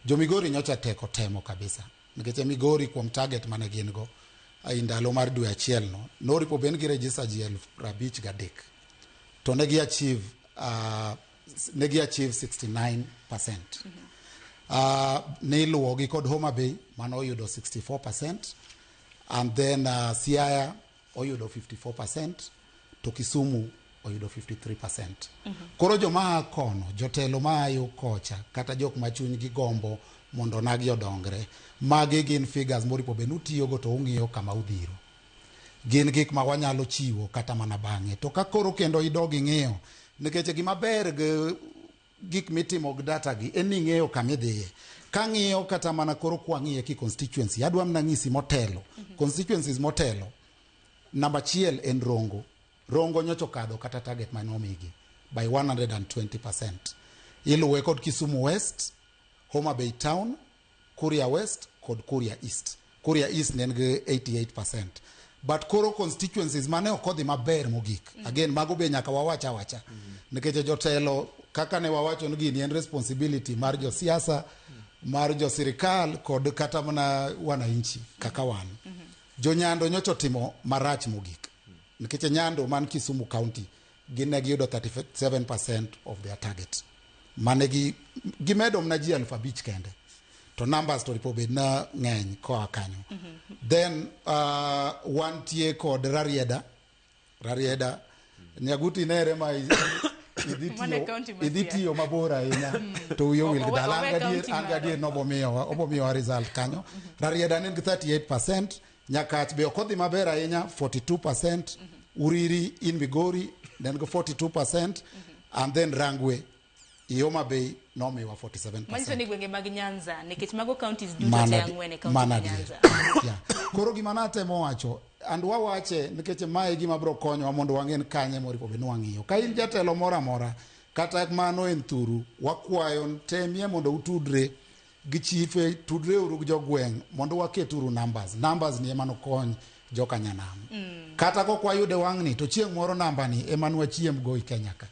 jo Migori nyocha teko temo kabisa. Nikech Migori kuom target mane gin go e ndalo mar dwe achiel no, noripo ben gi register ji 53,000. To ne gi achieve 69%. Ne iluwogi kod Homa Bay mano oyudo 64%, and then Siaya oyudo 54%, to Kisumu oyudo 53%. Koro joma a kono, jotelo ma a yo kocha, kata jok ma chunygi gombo mondo onagi odongre, magi gin figures moripo bed ni utiyogo to ung'iyo kama udhiro. Gin gik ma wanyalo chiwo kata mana bang'e. To ka koro kendo idog ing'iyo, nikech gima ber gi gik mitimo gi data gi en ni ing'eyo kama idhiye. Kang'iyo kata mana koro kwang'iye ki constituency, adwa mana nyisi motelo. Constituencies motelo, namba achiel en Rongo. Rongo nyocha okadho kata target mane omigi by 120%. Iluwe kod Kisumu West, Homa Bay Town, Kuria West kod Kuria East. Kuria East ne en gi 88%. But koro constituencies mane ok odhi maber mogik. Again, mago be nyaka wawach awacha. Nikech jotelo kaka ne wawacho ni gini en responsibility mar josiasa, mar jo sirikal kod kata mana wananchi kaka wan. Jonyando nyocha otimo marach mogik. Nikech Nyando man Kisumu County gin ne giyudo 37% of their target. Mane gi gimedo mana ji 5,000 kende. To numbers to ripo bed na ng'eny koa kanyo. Then wantie kod Rarieda. Rarieda Nyaguti nere ma idhi Mano e tiyo county ma idhi Siaya. tiyo mabor ahinya to wiyi owil gi dala. Owe An gadier county an maro. gadier nobomiyowa result kanyo. Rarieda ne en gi 38%, Nyakach be ok odhi maber ahinya 42%, Uriri in Migori ne en gi 42%, and then Rangwe i Homa Bay nomiwa 47%. Manyiso ni gwenge mag Nyanza, nikech mago counties duto Mana te ang'wen e county mana ma adier. Nyanza. Yeah. Koro gima natemo wacho and wawache nikech mae e gima biro konyowa mondo wang'e ni kanye moripo bed ni wang'iyo. Ka in jatelo moro amora kata mano en thuru, wakwayo temie mondo utudre gi chife, tudre uru gi jogweng' mondo waket uru numbers. Numbers ni ema nokony joka nyanam. Kata kok wayude wang'ni to chieng' moro namba ni ema nwachiem go i Kenya ka.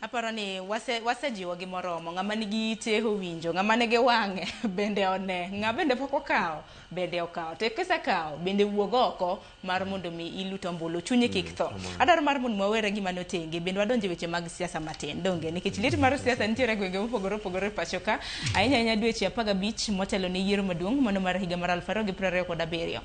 Aparo ni wasejiwo gi moromo. Ng'ama nigi ite owinjo, ng'ama nigi wang'e bende one, ng'a bende pok okawo bende okawo. To kisekawo bende wuog oko mar mondo mi ilut ombulu, chunyi kik tho. Adwaro mar mondo wawere gima notenge, bende wadonje weche mag siasa matin, donge? Nikech liet mar siasa nitiere e gwenge mopogore opogore e pacho ka, ahinya ahinya dweche 15 motelo ne yiero maduong' mano mar higa mar 2027.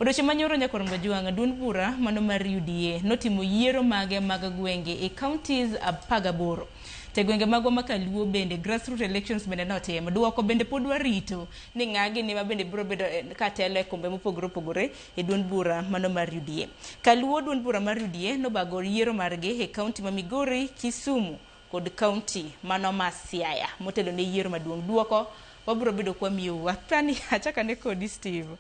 Odiochieng' manyoro Nyakwar Mbajuang', duond bura mano mar UDA notimo yiero mage mag gwenge e counties 18. To e gwenge magwa ma Kaluo bende grassroots elections bende notim. Duoko bende pod warito ni ng'a gini ma bende biro bedo katelo e kombe mopogore opogore e duond bura mano mar UDA. Kaluo duond bura mar UDA nobago yiero margi e county ma Migori, Kisumu kod county mano ma Siaya motelo ne yiero maduong'. Duoko wabiro bedo kwa miyou. Apani achaka ne kodi Steve.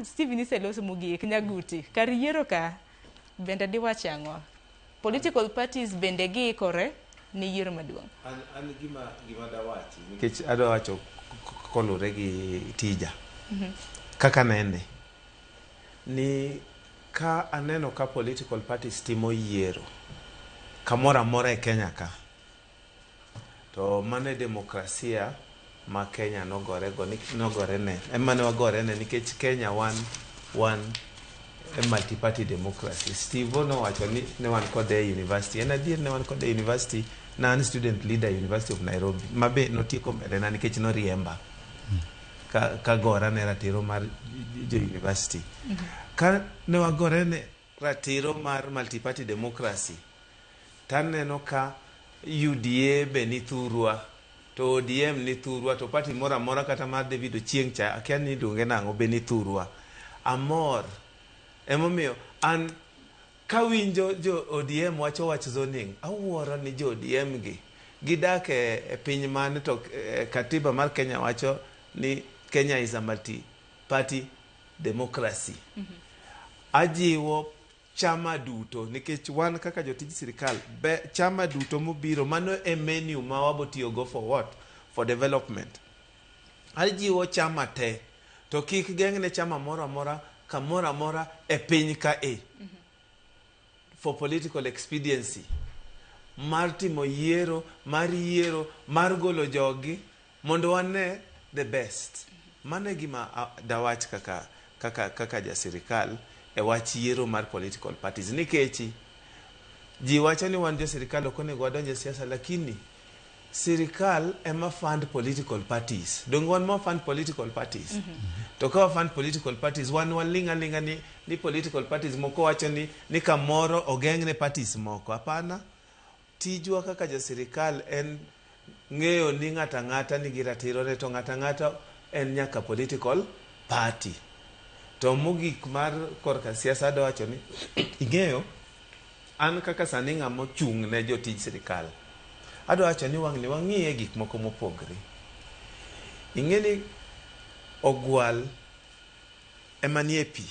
Steve niseloso mogik. Nyaguti, kar yiero ka bende diwach ang'o? Political parties bende giikore ne yiero maduong'. An gima dawachi nikech adwa wacho kolure gi tija. Kaka nene ni ka aneno ka political parties timo yiero kamoro amora e Kenya ka, to mano e demokrasia ma Kenya nogore go nogore ne ema ne wagore ne nikech Kenya wan e multi-party democracy. Steve nowacho ni ne wan kode e university. En adier ne wan kode e university, na an student leader e University of Nairobi ma be notieko mbele na nikech noriemba ka gora ne ratiro mar jo university. Ka ne wagore ne ratiro mar multi-party democracy, taneno ka UDA be ni thurwa to ODM ni thurwa to party moro amora kata mar David Ochieng' cha akia ni iluonge nang'o be ni thurwa. Amor emomiyo an kawinjo jo ODM wacho wach zoning, awuoro ni jo ODM gi gidak e piny mane to katiba mar Kenya wacho ni Kenya is a multi-party democracy. Ajiwo Chama duto, nikech wan kaka jotij sirikal, be chama duto mobiro, mano e menu ma wabotiyogo for what? For development. Ajiwo chama te, to kik geng'ne chama moro amora kamoro amora e piny kae for political expediency mar timo yiero mar yiero mar golo jogi mondo wane the best. Mano e gima dawach kaka ja sirikal e wach yiero mar political parties, nikech ji wacho ni wan jo sirikal ok onego wadonj e siasa, lakini sirikal ema fund political parties. Donge wan ma fund political parties? To ka wa fund political parties, wan waling' aling'a ni political parties moko wacho ni kamoro ogeng'ne parties moko. Hapana, tijwa kaka jo sirikal en ng'eyo ni ng'ato ang'ata nigi ratirone, to ng'ato ang'ata en nyaka political party. To mogik mar korka siasa, adwa wacho ni ing'eyo an kaka sani ng'ama ochung' ne jotij sirikal, adwa wacho ni wang'ni wang'iye gik moko mopogre. Ing'e ni ogwal ema nie pi.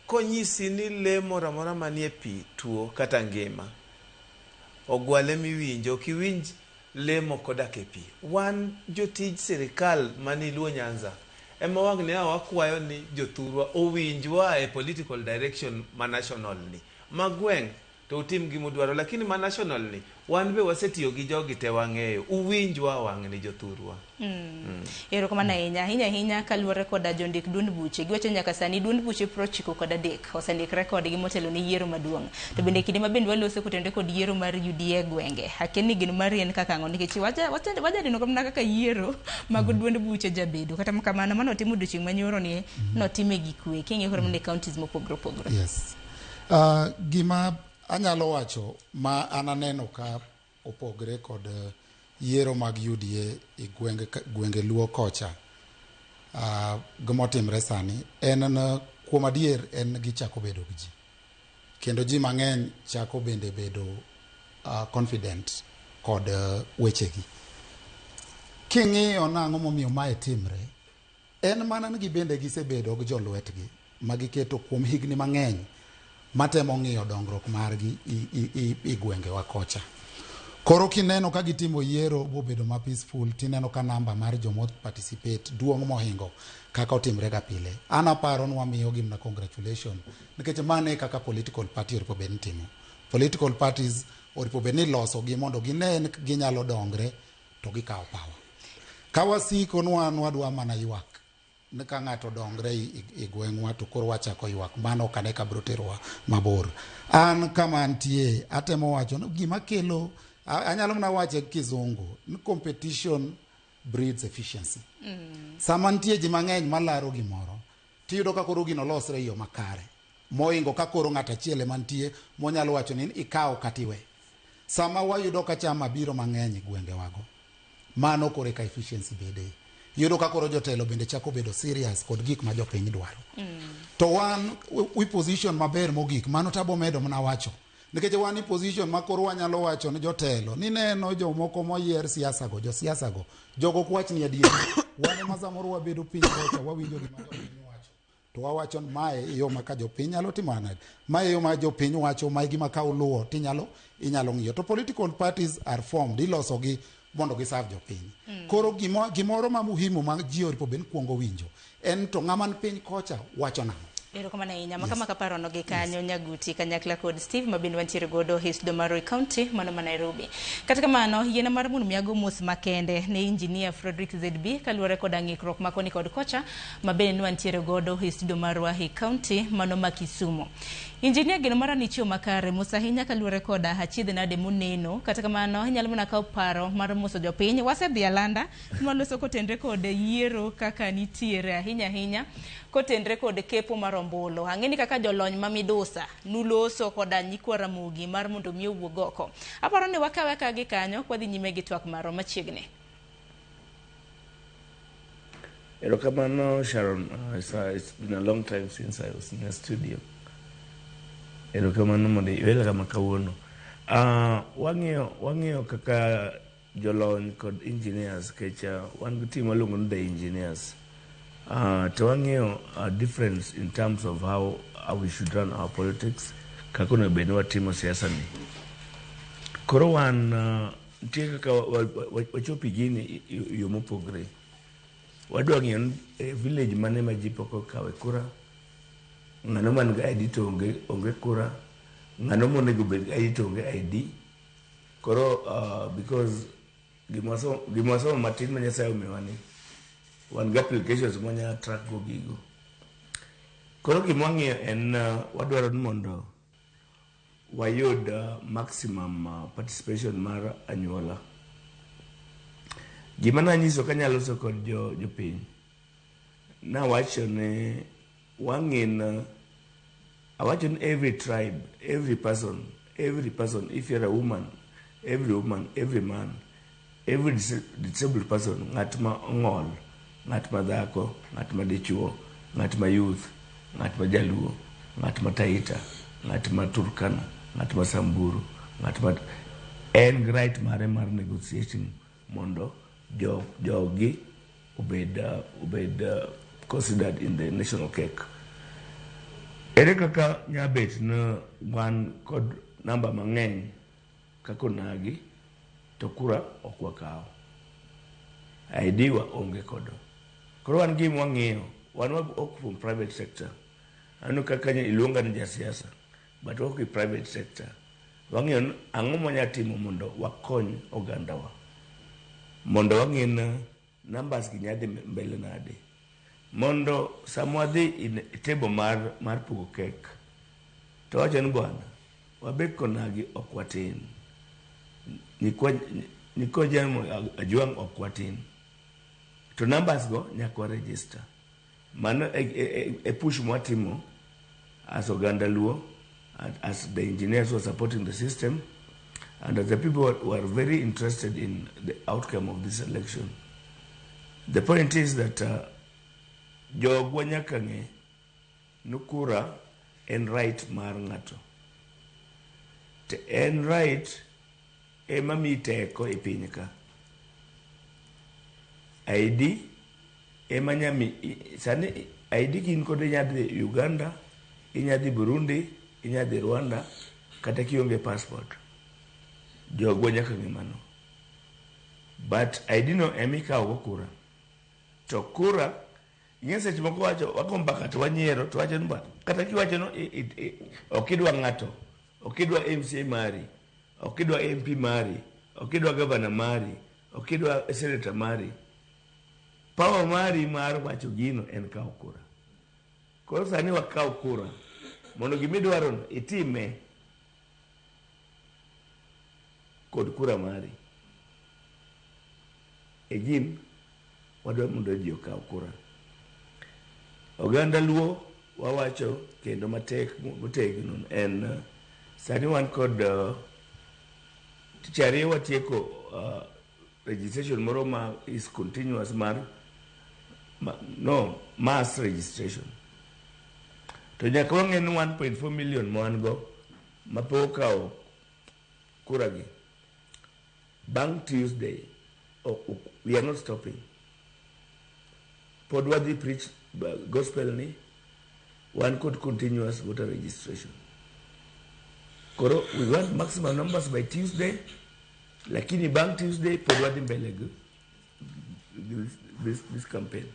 Konyisi ni lee moro amora manie pi tuo kata ngima, ogwal emiwinjo, ok iwinj lee moko dak e pi. Wan jotij sirikal mani Luo Nyanza ema wang'ni a wakwayo ni jothurwa owinjwa e political direction ma national ni. Ma gweng' to utim gimudwaro, lakini ma national ni wan be wasetiyo gi jogi te wang'eyo. Uwinjwa wang'ni jothurwa. Erokamano ahinya ahinya ahinya. Kaluwore koda jondik duond buche, giwacho ni nyaka sani duond buche 93 osendikre kodgi motelo ne yiero maduong'. To bende kinde ma bende waloso kotenore kod yiero mar UDA e gwenge, akia ni geno mari en kaka ang'o, nikech wajaneno mana kaka yiero mag duond buche jabedo. Kata kamano mano otimo odiochieng' manyoro ni notime gi kwe king'iyo koro mana e counties mopogore opogore. Yes. Gima anyalo wacho ma an aneno ka opogre kod yiero mag UDA e gwenge Luo kocha, gimotimre sani en kuom adier en gichako bedo gi ji kendo ji mang'eny chako bende bedo confident kod wechegi. King'iyo nang'o momiyo mae timre, en mana ni gibende gisebedo gi jolwetgi ma giketo kuom higni mang'eny matemo ng'iyo dongruok margi i gwengewa kocha. Koro kineno ka gitimo yiero bobedo ma peaceful, tineno ka namba mar jomo participate duong' mohingo kaka otimre ga pile. An aparo ni wamiyo gi mana congratulation nikech mano e kaka political party oripo bed ni timo. Political parties oripo bed ni iloso gi mondo gine ni ginyalo dongre to gikawo power. Ka wasiko ni wan wadwa mana ywak ni ka ng'ato dongre i gweng'wa to koro wachako ywak, mano ok ane ka biro terowa mabor. An kama antie atemo wacho ni gima kelo, anyalo mana wache gi kizungu ni competition breeds efficiency. Sama nitie ji mang'eny malaro gimoro, tiyudo ka koro gino losre e yo makare moingo ka koro ng'ato achiel ema nitie monyalo wacho ni ikaw kata iwe. Sama wayudo ka chama biro mang'eny e gwengewago, mano koro eka efficiency bede. Iyudo ka koro jotelo bende chako bedo serious kod gik ma jopiny dwaro. To wan we position maber mogik, mano tabo medo mana wacho. Nikech wan e position ma koro wanyalo wacho ni jotelo ni neno jomoko moyier siasa go, josiasa go, jogo ok wach ni adier. Wan ema samoro wabedo piny kocha wawinjo gima jopiny wacho. To wawacho ni mae e yo ma ka jopiny nyalo timo nade. Mae e yo ma jopiny wacho, mae gima ka uluwo tinyalo inyalo ng'iyo. To political parties are formed, iloso gi mondo giserve jopiny. Koro gimoro ma muhimu ma ji oripo bed ni kuongo winjo en to ng'ama ni piny kocha wacho nang'o. Erokamano ahinya. Maka maka parono gi kanyo Nyaguti kanyakla kod Steve ma bende wantiere godo e studio mar Voi County mano ma Nairobi. Kata kamano, yiena mar mondo mi ago mos makende ne Engineer Frederick ZB kaluwore koda ng'ikruok ma koni kod kocha ma bende ne wantiere godo e studio marwa e county mano ma Kisumu. Engineer, geno mara ni chiwo makare, mos ahinya kaluwore koda achiedh nade muneno. Kata kamano, inyalo mana kawo paro mar moso jopiny. Wasedhi alanda nwaloso kotenre kod yiero kaka nitiere ahinya ahinya kotenre kod kepo mar ombulu. Ang'e ni kaka jolony ma midusa nuloso koda nyikwa Ramogi mar mondo mi owuog oko. Aparo ni wakawe akawa gi kanyo kwadhi nyime gi twak marwa machiegni. Erokamano Sharon, it's been a long time since I was in the studio. Erokamano mondo iwela kama kawuono. Wang'iyo kaka jolony kod engineers kech wan gi team waluongo ni the engineers. To wang'iyo a difference in terms of how we should run our politics, kaka onego bed ni watimo siasa ni. Koro wan nitie kaka wachopo gini yo mopogre. Wadwa ng'iyo ni village mane ma ji pok okawe kura, ng'ano man gi ID to onge kura, ng'ano monego bed gi ID to onge ID. Koro because gima wasomo matin ma Nyasaye omiwa ni, wan gi applications mwanya track go gigo. Koro gima wang'iyo en wadwaro ni mondo wayud maximum participation mar anyuola. Gima nanyiso kanyaloso kod jopiny, nawacho ni wang'in, awacho ni every tribe, every person, if you're a woman, every woman, every man, every disabled person, ng'at ma ong'ol, ng'at ma dhako, ng'at ma dichuo, ng'at ma youth, ng'at ma jaluo, ng'at ma Taita, ng'at ma Turkana, ng'at ma Samburu, ng'at ma en gi right mare mar negotiating mondo jogi obed considered in the national cake. Ere kaka nyabet ni wan kod namba mang'eny kaka onagi to kura ok wakawo, ID wa onge kodo. Koro wan gima wang'iyo, wan wawuok from private sector. Aneno kaka iluonga ni jasiasa, but wawuok e private sector. Wang'iyo ni ang'o mwanya timo mondo wakony ogandawa, mondo wang'e ni numbers gi nyadhi mbele nade, mondo sama wadhi in table mar pogo cake to wacho ni bwana wabed konagi ok watin, nyikwa Jemo Ajwang' ok watin, to numbers go nyaka wa register. Mano e push mwatimo as oganda Luo and as the engineers who are supporting the system and as the people who are very interested in the outcome of this election. The point is that jogwa nyaka ng'e ni kura en right mar ng'ato. To en right ema miyi teko e piny ka. ID ema nyami sani ID kin kode inya dhi Uganda, inya dhi Burundi, inya dhi Rwanda kata kionge passport. Jogwa nyaka ng'e mano. But ID no ema ikawo go kura. To kura ing'e seche moko wacho wago mbaka to wanyiero to wacho ni ba kata kiwacho no ok idwa ng'ato, ok idwa MCA mari, ok idwa MP mari, ok idwa governor mari, ok idwa senator mari. Power mari mar wacho gino en kawo kura. Koro sani wakaw kura mondo gimidwaro no itime kod kura mari. Again, wadwa mondo ji okaw kura. Oganda Luo wawacho kendo matek motegno en sani wan kod tich ariyo watieko registration moro ma is continuous mar ma, no mass registration. To nyaka wang'e ni 1.4 million ma wan go ma pok okawo kura gi. Bang' Tuesday, oh, we are not stopping. Pod wadhi preach gospel ni wan kod continuous voter registration. Koro we want maximum numbers by Tuesday, lakini bang' Tuesday pod wadhi mbele gi this campaign.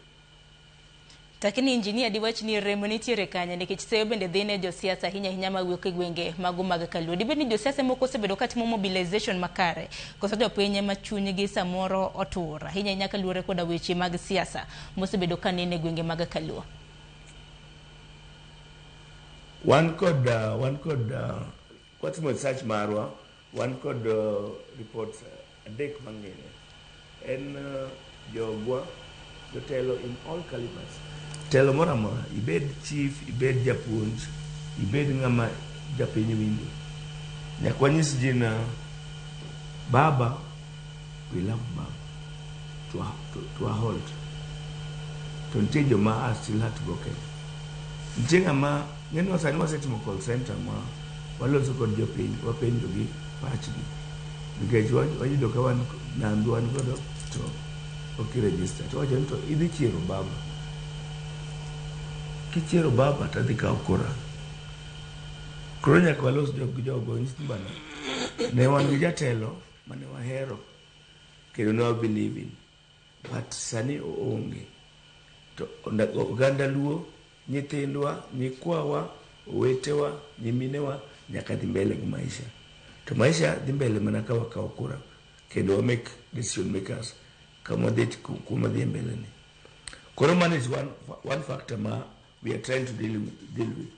Lakini injinia, diwach ni rem nitiere kanye? Nikech seyo bende dhi ne josiasa ahinya ahinya mawuok e gwenge mago mag Kaluo. Dibed ni josiasa moko osebedo katimo mobilization makare, koso jopiny ema chunygi samoro otur ahinya ahinya kaluwore koda weche mag siasa mosebedo ka nene e gwenge mag Kaluo? Wan kod kwatimo research marwa, wan kod reports adek mang'eny. En jogwa jotelo in all calibers, telo moro amora, ibed chief, ibed japuonj, ibed ng'ama japiny winjo, nyaka wanyis ji na baba, we love baba to a halt. To nitie joma are still heartbroken. Nitie ng'ama ng'eni sani wasetimo call center ma waloso kod jopiny, wapenjogi pachgi nikech wayudo ka wan nambi wan godo to ok i register, to wacho ni to idhi chiero baba. Kichiero baba to adhi kawo kura. Koro nyaka walos jog jogo nyis ni bana ne wan gi jatelo mane wahero kendo ne wa believe in, but sani oonge. To oganda Luo, nyithindwa, nyikwawa, owetewa, nyiminewa nyaka dhi mbele gi maisha. To maisha dhi mbele mana ka wakawo kura kendo wa make decision makers kama wadhi kuma dhi mbele ni. Koro mano is one factor ma we are trying to deal with.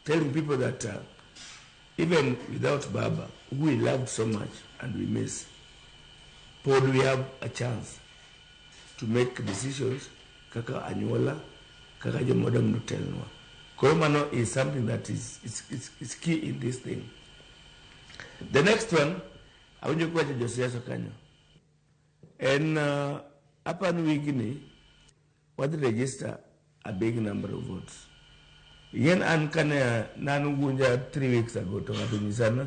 Telling people that even without Baba, who we loved so much and we miss, pod we have a chance to make decisions kaka anyuola, kaka joma dwa mondo otelnwa. Koro mano is something that is key in this thing. The next one, awinjo kiwacho josiasa kanyo. En apani wigni wadhi register a big number of votes. Yien an kane nan Ugunja 3 weeks ago to ng'ato nyisa na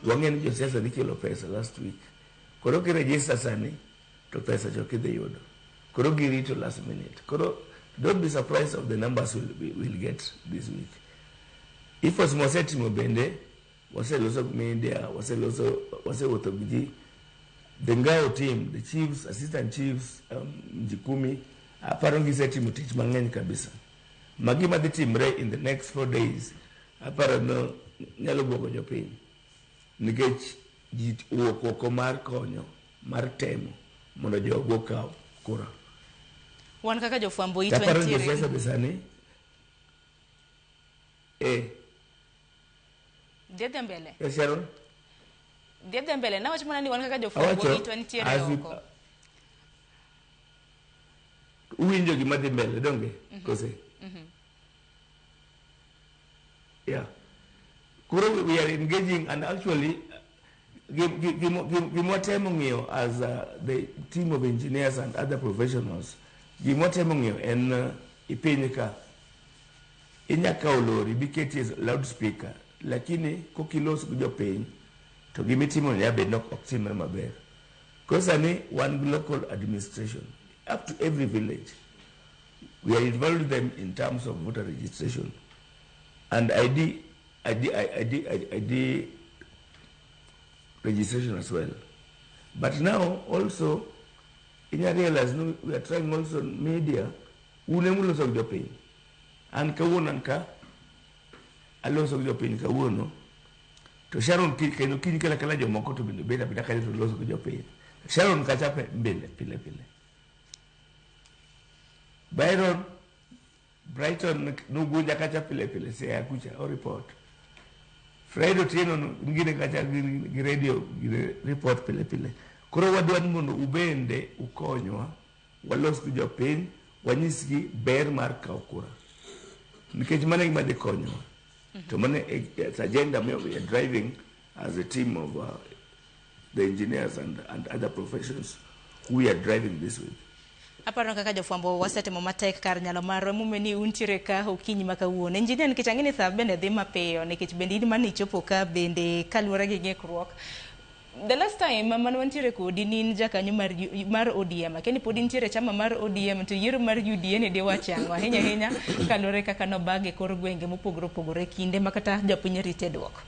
wang'e ni josiasa dhi kelo pesa last week. Koro kiregister sani to pesa cho kidhi yudo. Koro girito last minute. Koro don't be surprised of the numbers we'll get this week. Efforts mwasetimo bende, waseloso media, waseloso, wasewuotho gi ji. The Ngao team, the chiefs, assistant chiefs, Jikumi, aparo gisetimo tich mang'eny kabisa. Magi madhi timre in the next 4 days, aparo no nyalo buogo jopiny. Nikech ji owuok oko mar konyo, mar temo mondo jogo okaw kura. Wan kaka jofwambo itwa Aparo ni nitiere josiasa be sani dhi adhiya mbele. Yes, Sharon? Dhi adhiya mbele. Nawacho mana ni wan kaka jofwambo Awacho, itwa nitiere as we- oko. Uwinjo gima dhi mbele donge kose? Yeah, koro we are engaging, and actually gimwatemo ng'iyo as the team of engineers and other professionals, gimwatemo ng'iyo en ipiny ka inya kawo lori biketie loudspeaker, lakini kokilos gi jopiny to gimitimo nyalo bedo ni ok timre maber. Koro sani wan gi local administration up to every village. We are involving them in terms of voter registration and ID registration as well. But now also inya realize no, we are trying also media. Un emuloso gi jopiny. An kawuono an ka aloso gi jopiny kawuono to Sharon kendo kiny kela kela jomoko to bende beda abeda kanyo to loso gi jopiny. Sharon kacha mbele pile pile. Byron Brighton Nugunja kacha pile pile Siaya kucha o report. Fred Otieno ngine kacha gi radio gi report pile pile. Koro wadwa ni mondo ubende ukonywa walos gi jopiny, wanyisgi ber mar kawo kura. Nikech mano e gima dhi konyowa. To mano e agenda we are driving as a team of the engineers and other professions who we are driving this with. Aparo kaka jofwambo wasetemo matek kar nyalo marwa momiyo ni untiere ka okinyi ma kawuono. Engineer, nikech ang'e ni sa bende dhi mapiyo, nikech bende in mane ichopo ka bende kaluwore gi ng'ikruok. The last time mane wantiere kodi ni in jakanyo mar ODM. Akia ni pod intiere chama mar ODM to yiero mar UDA ni diwach ang'o ahinya ahinya kaluwore kaka nobage kor gwenge mopogore opogore kinde ma kata jopiny rite duoko.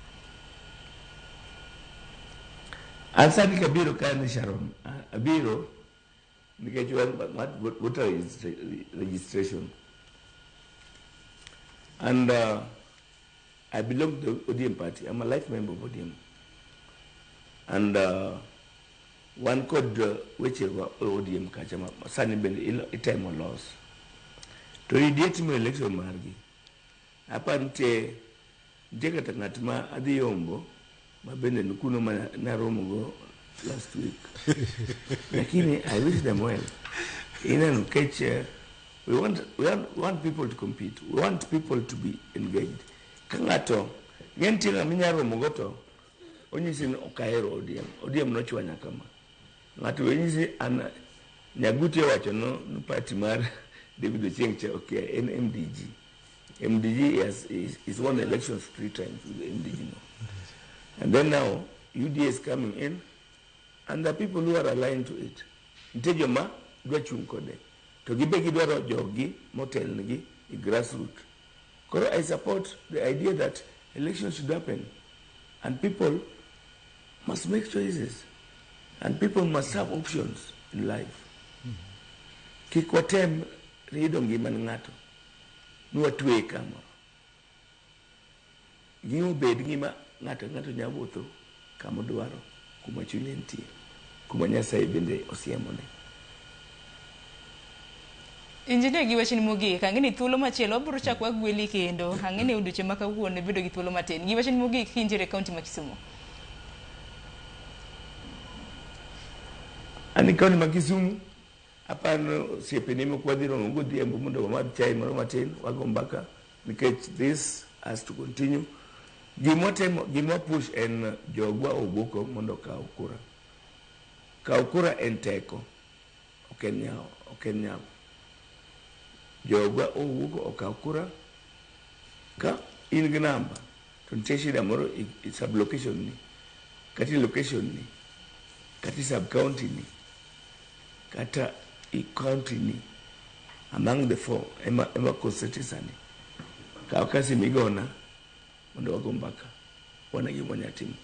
An sani kabiro ka ni Sharon, abiro nikech wan voter registration. And I belong to the ODM party. I'm a life member of ODM. And wan kod weche wa ODM kacha ma sani bende itemo los. To UDA timo election margi. Apa nitie kata ng'at ma adhi yombo ma bende ni kuno ma naromo go last week. Lakini I wish them well. Ineno nikech we want people to compete. We want people to be engaged. Ka ng'ato ng'e nitie ng'ama inya romo go to onyisi ni ok ahero ODM. ODM nochwanya kama. Ng'ato be nyisi an Nyaguti owacho no ni party mar David Ochieng cha ok en MDG. MDG is won elections three times with the MDG no. And then now UDA is coming in and the people who are aligned to it. Nitie joma dwa chung' kode. To gibe gidwaro joggi motelnegi e grassroot. Koro I support the idea that elections should happen and people must make choices and people must have options in life. Kik watem rido ngima ni ng'ato ni watweye kamoro. Gima obed ngima ng'ato ng'ato nyalo wuotho kama odwaro, kuma chunye nitie, kuma Nyasaye bende osiemone. Injinia gi wachni mogik, ang'e ni thuolo machielo wabiro chako wagweli kendo. Ang'e ni odiochieng' ma kawuono ibedo gi thuolo matin. Gi wachni mogik kintiere e kaunti ma Kisumu. An e kaunti ma Kisumu, aparo osiepene moko wadhi romo godhiambo mondo wamadh chai moro matin, wago mbaka nikech this has to continue. Gima watemo, gima push en jogwa owuok mondo okaw kura. Kaw kura en teko, ok en nyawo, ok en nyawo. Jogwa owuok okaw kura ka in gi namba to nitie shida moro i sub location ni kata i location ni kata i sub county ni kata i county ni among the four ema ema concentrate sani kaw ka simu igona mondo wago mbaka wane gima wanyalo timo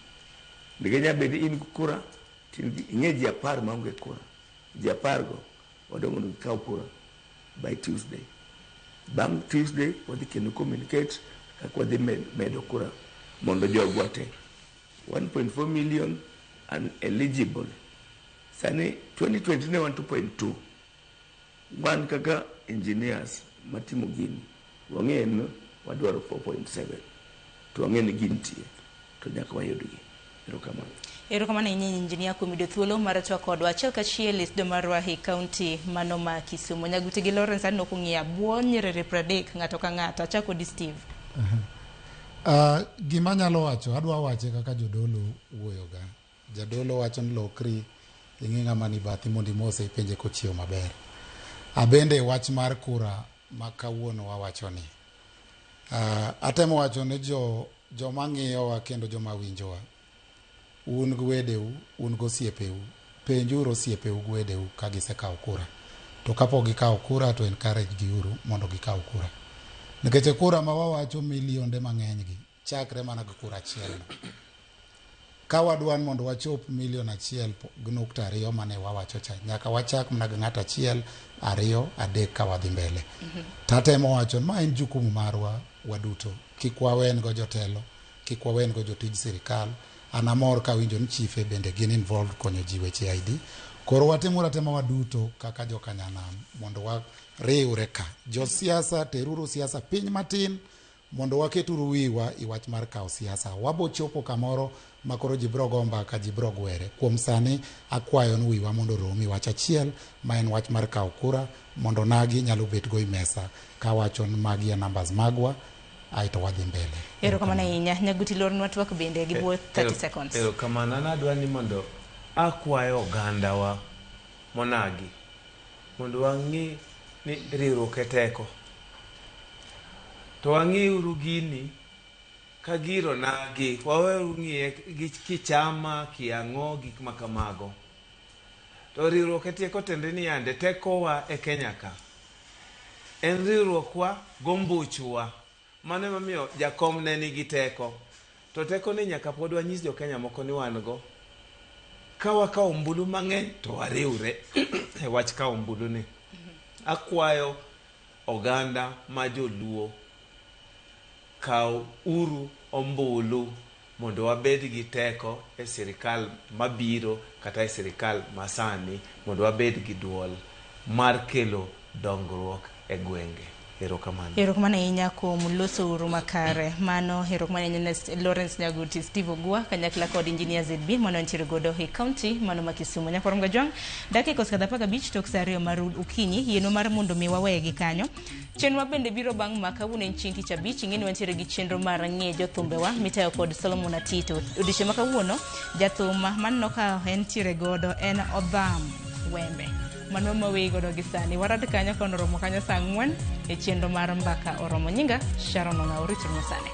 nikech nyalo bedo in gi kura to ing'e ji 10 maonge kura ji 10 go wadwa mondo gikaw kura by Tuesday. Bang' Tuesday wadhi kendo communicate kaka wadhi medo kura mondo jogwa te 1.4 million and eligible. Sani 2020 ne wan 2.2. Wan kaka engineers matimo gini wang'eyo ni wadwaro 4.7 to wang'eyo ni gintie to nyaka wayudgi. Erokamano. Erokamano ahinya injinia kuom yudo thuolo mar twak kodwa achiel kachiel e studio marwa e kaunti mano ma Kisumu. Nyaguti gi Lawrence aneno kong'iyo bwo nyiriri 30 ng'ato ka ng'ato. Achako kodi Steve. Gima anyalo wacho, adwa wache kaka jodolo wuoyoga. Jadolo wacho ni lokri ing'i ng'ama ni bathi mondo imose ipenje kochiew maber. Abende wach mar kura ma kawuono wawacho ni. Atemo wacho ne joma ng'iyowa kendo joma winjowa. Un gi wedeu, un gi osiepeu, penjuru osiepeu gi wedeu ka gisekawo kura. To kapok gikawo kura to encourage giuru mondo gikaw kura. Nikech kura ma wawacho milionde mang'eny gi chakre mana gi kura achiel no. Ka wadwa ni mondo wachop milion 1.2 mane wawacho cha, nyaka wachak mana gi ng'ato 1, 2, 3 ka wadhi mbele. Tatemo wacho ma en jukumu marwa waduto. Kik wawen go jotelo, kik wawen go jotij sirikal. An amor kawinjo ni chife bende gin involved konyo ji weche ID. Koro watimuru atema waduto kaka jokanyanam mondo wariwre ka. Josiasa teruru siasa piny matin mondo waketuru wiwa i wach mar kawo siasa. Wabo chopo kamoro ma koro ji biro go mbaka, ji biro gwere. Kuom sani akwayo ni wiwa mondo orom i wach achiel ma en wach mar kawo kura mondo nagi nyalo bet go i mesa kawacho ni magi e numbers magwa aeto wadhi mbele. Erokamano ahinya. Nyaguti lornwa twak bende gi bwo 30 seconds. Erokamano. An adwa ni mondo akwayo ogandawa monagi mondo wang'i ni riwruok e teko. To wang'iuru gini ka giro nagi, waweuru ng'iye gi kichama, kiang'o, gik ma kamago. To riwruok e teko tiende ni yande tekowa e Kenya ka. En riwruokwa gombuchwa. Mano emomiyo jakom ne nigi teko. To teko ni nyaka pod wanyis jo Kenya moko ni wan go. Ka wakawo ombulu mang'eny to wariwre e wach kawo ombulu ni. Akwayo oganda ma joluo kaw uru ombulu mondo wabed gi teko e sirikal mabiro kata e sirikal masani mondo wabed gi duol mar kelo dongruok e gwenge. Erokamano. Erokamano ahinya kuom loso uru makare. Mano erokamano ahinya ne Lawrence Nyaguti, Steve Ogua, kanyakla kod Engineer ZB mano nitiere godo e county mano ma Kisumu. Nyakwar Mgajwang', dakika osekadho 15 tok saa 2 mar okinyi, yienwa mar mondo mi wawegi kanyo. Chenro bende biro bang' ma kawuono en chieng' tich abich, ing'e ni wantiere gi chenro mar ng'e jothumbewa mitayo kod Solomon Atito. Odiochieng' ma kawuono, jathum maneno ka entiere godo en Odham Wembe. Mano maweyi godo gi sani. Warad kanyo kono romo kanyo saa 4 e chenro mar Mbaka Oromo. Nyinga Sharon Ong'awo, ritru masani.